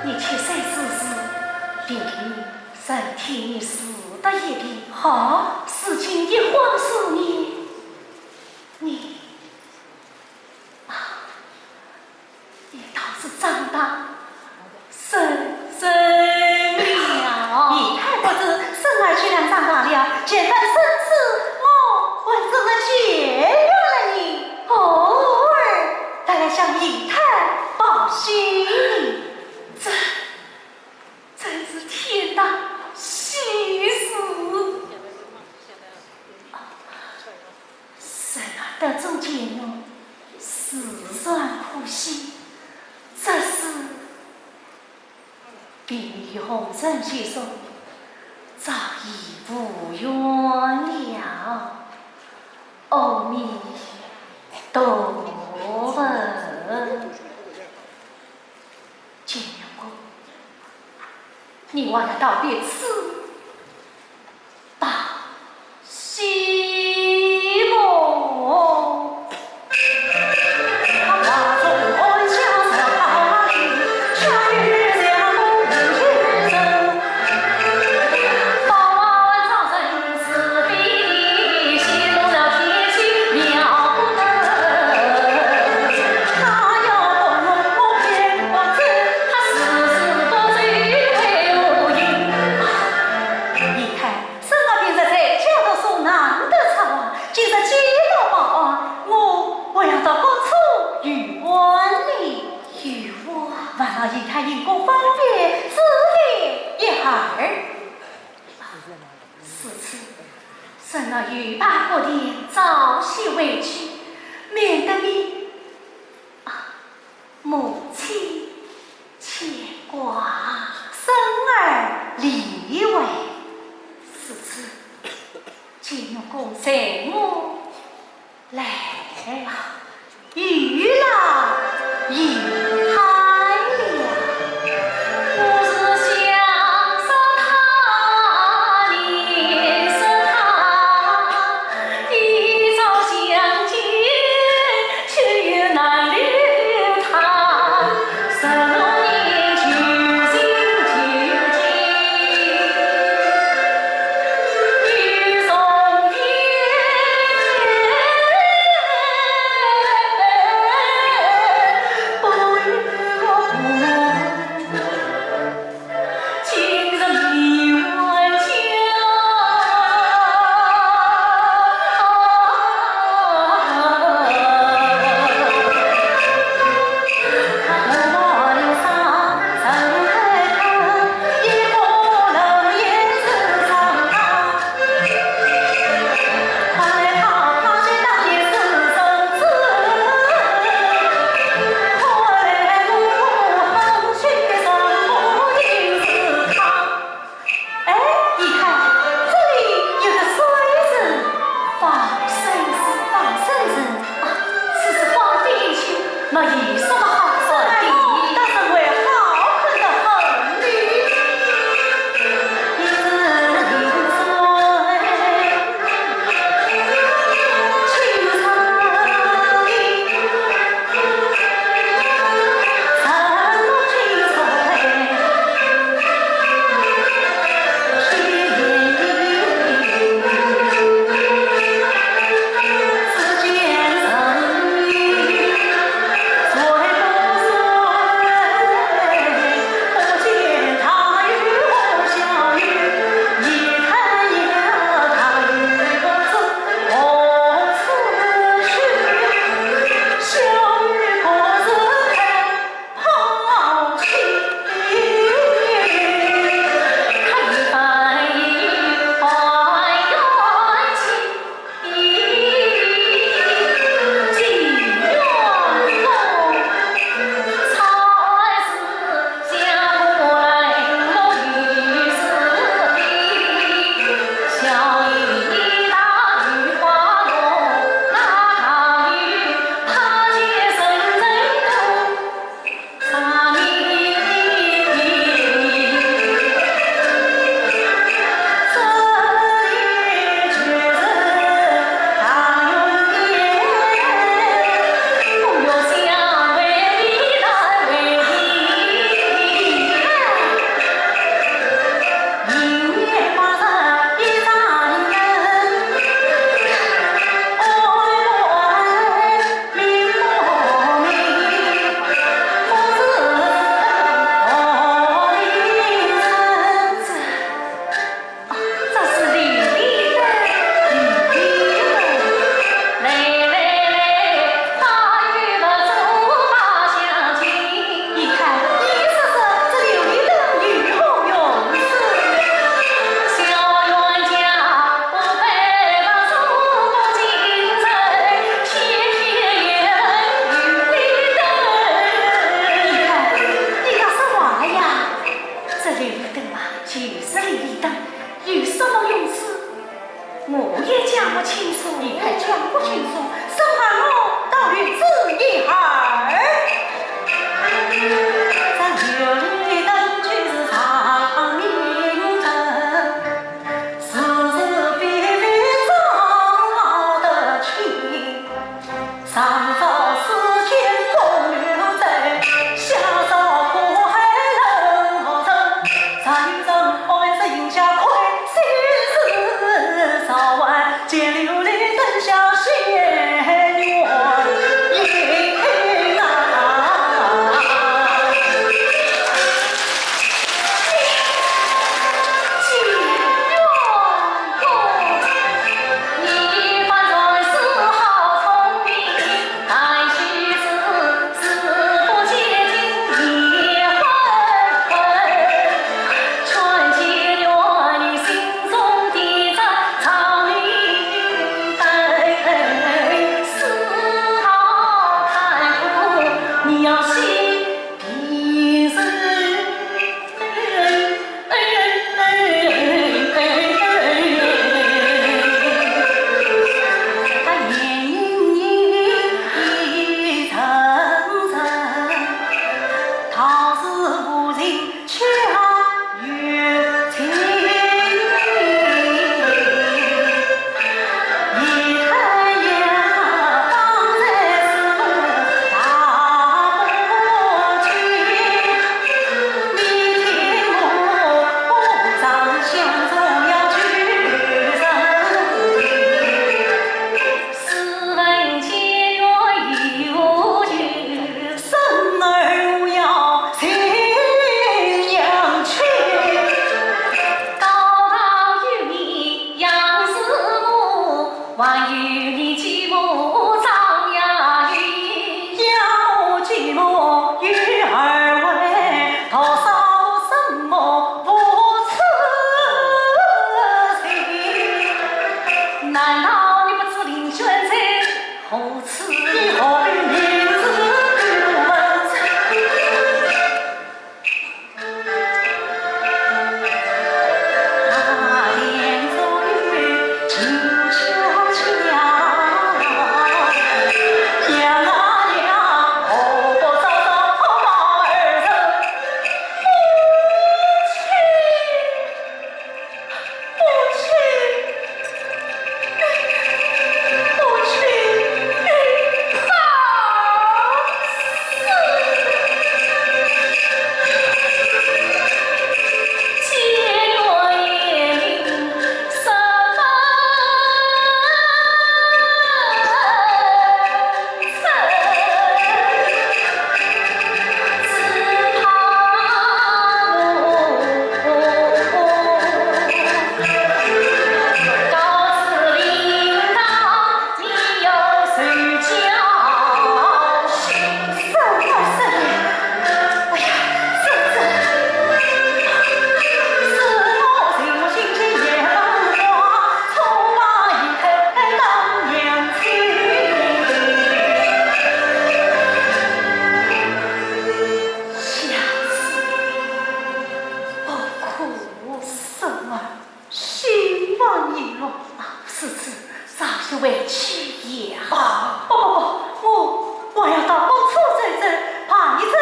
你且三思思，定定 人体你死得一定。好，事情一晃数年，你，啊，你倒是长大成人了。姨太不知，孙儿虽然长大了，这般身子我还怎么解决了呢？偶尔得来向姨太报喜呢。这 真是天大喜事。啊，孙儿得中解元，自然欢喜，只是禀与洪承先生，早已无缘了。阿弥陀我要到底是大西门。姨太，沈老平日在家读书难得出外，今日既到报案，我还要到各处游玩呢。游玩？烦劳姨太因果方便，指点一二。如此，沈老爷把各店早些回去，免得你，啊， 母亲牵挂，孙儿理会。如此，金玉公随我来吧。有劳姨太了。哎，你看，这里有个水字，放水字，放水字。啊，此事放点去，那有什么好说的？当然会好看得很呢。难道你不知林娟在何处？你何必明知故问？心烦意乱。啊，是，是，早些回去也好。啊，不，不，不，我，我要到各处走走，拜一阵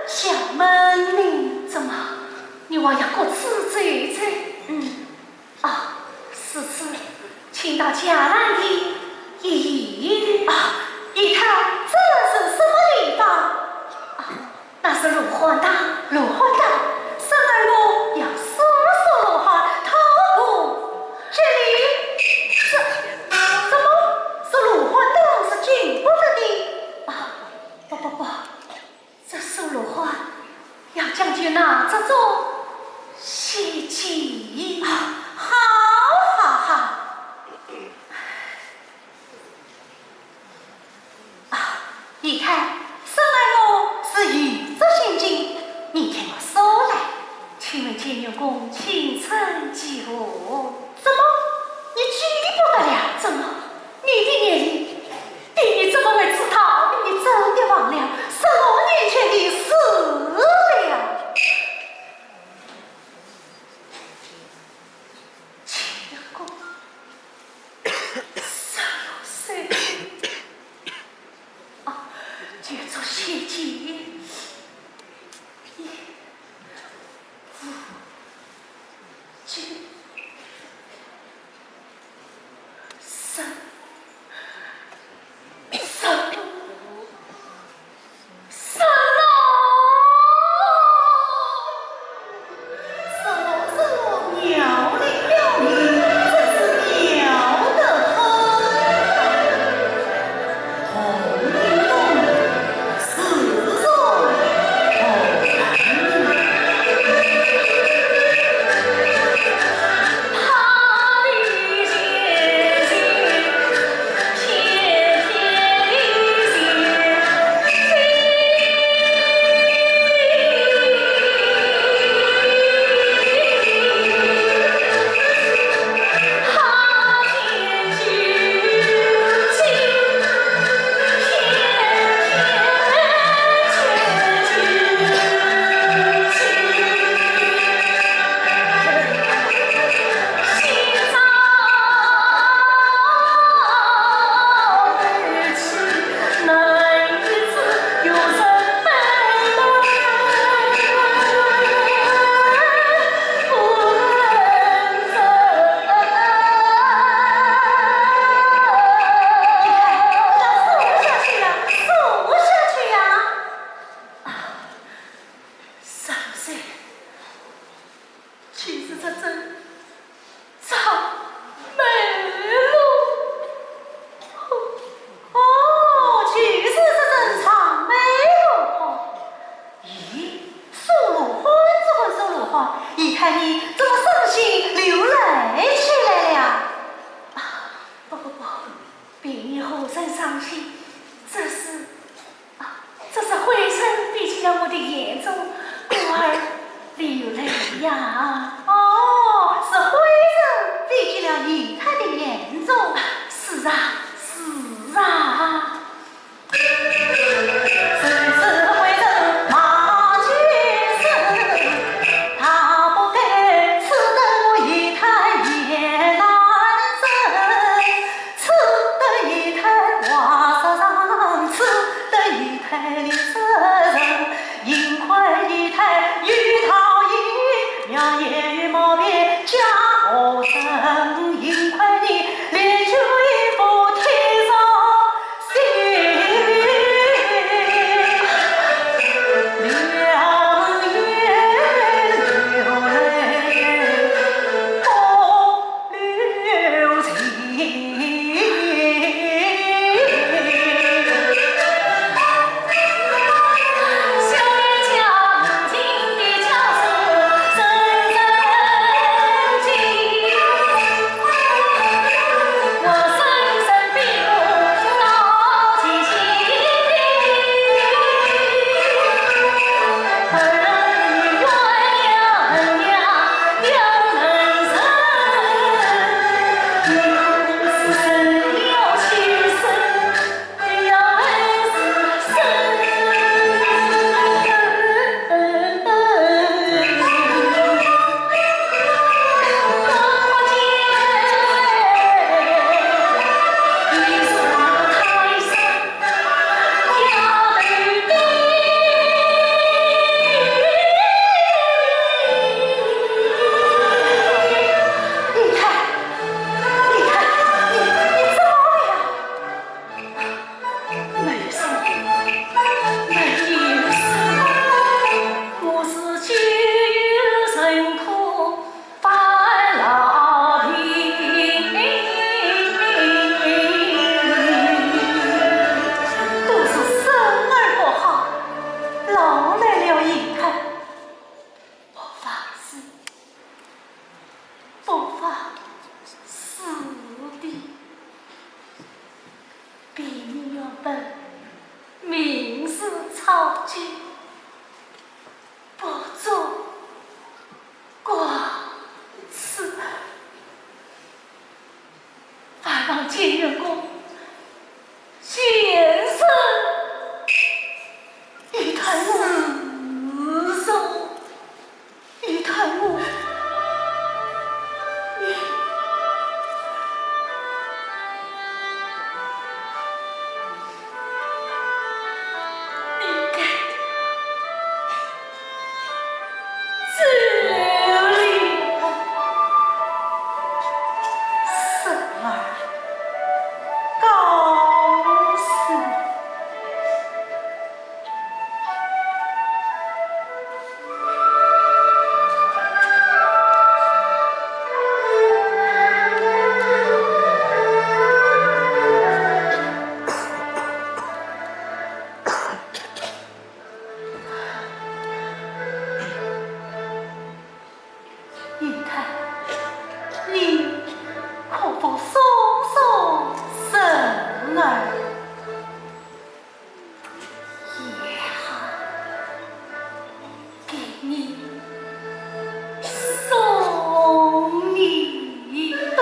小门面。怎么，你还要各处走走？嗯。啊，是，是，请到伽蓝殿一。啊，一看，这是什么地方？啊， 那是罗汉堂。罗汉堂，孙儿我要速速罗汉，逃过这里。这，怎么说罗汉堂是禁不得的？啊，不，不，不，这说罗汉要讲究哪这种邪气？啊，好，好，好。 啊，你看，孙儿我是有这心境，你替我说来，请问乾隆公青春几何？怎么，你记不得了？怎么，你的年龄比你怎么会知道？你真的忘了十六年前的事了？乾隆公 十六岁。啊，这桩邪气，一、五、九、十、十。草芥，不足挂齿。万望见月宫，现身，一探我，一探我，你，你该 这里，生儿告辞。 姨太，你可否送送生儿？也好。 给你，送你。多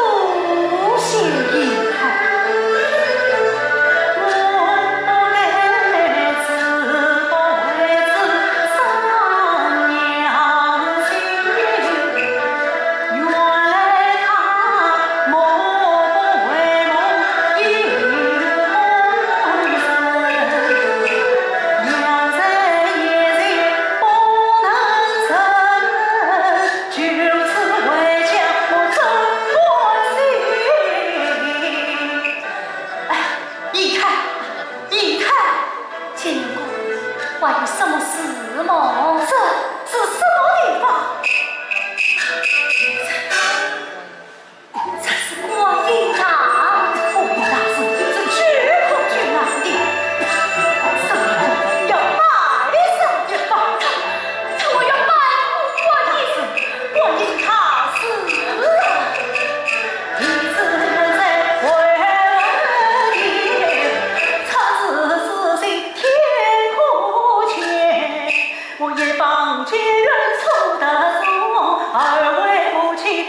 谢姨太。 哎，姨太，姨太，见过，还有什么事么？这是什么地方？ 这是观音堂。观音堂是，是只可去哪的？什么要拜什么地方？他，他们要拜观音，观音堂是。 我一旁亲人出得中，二位母亲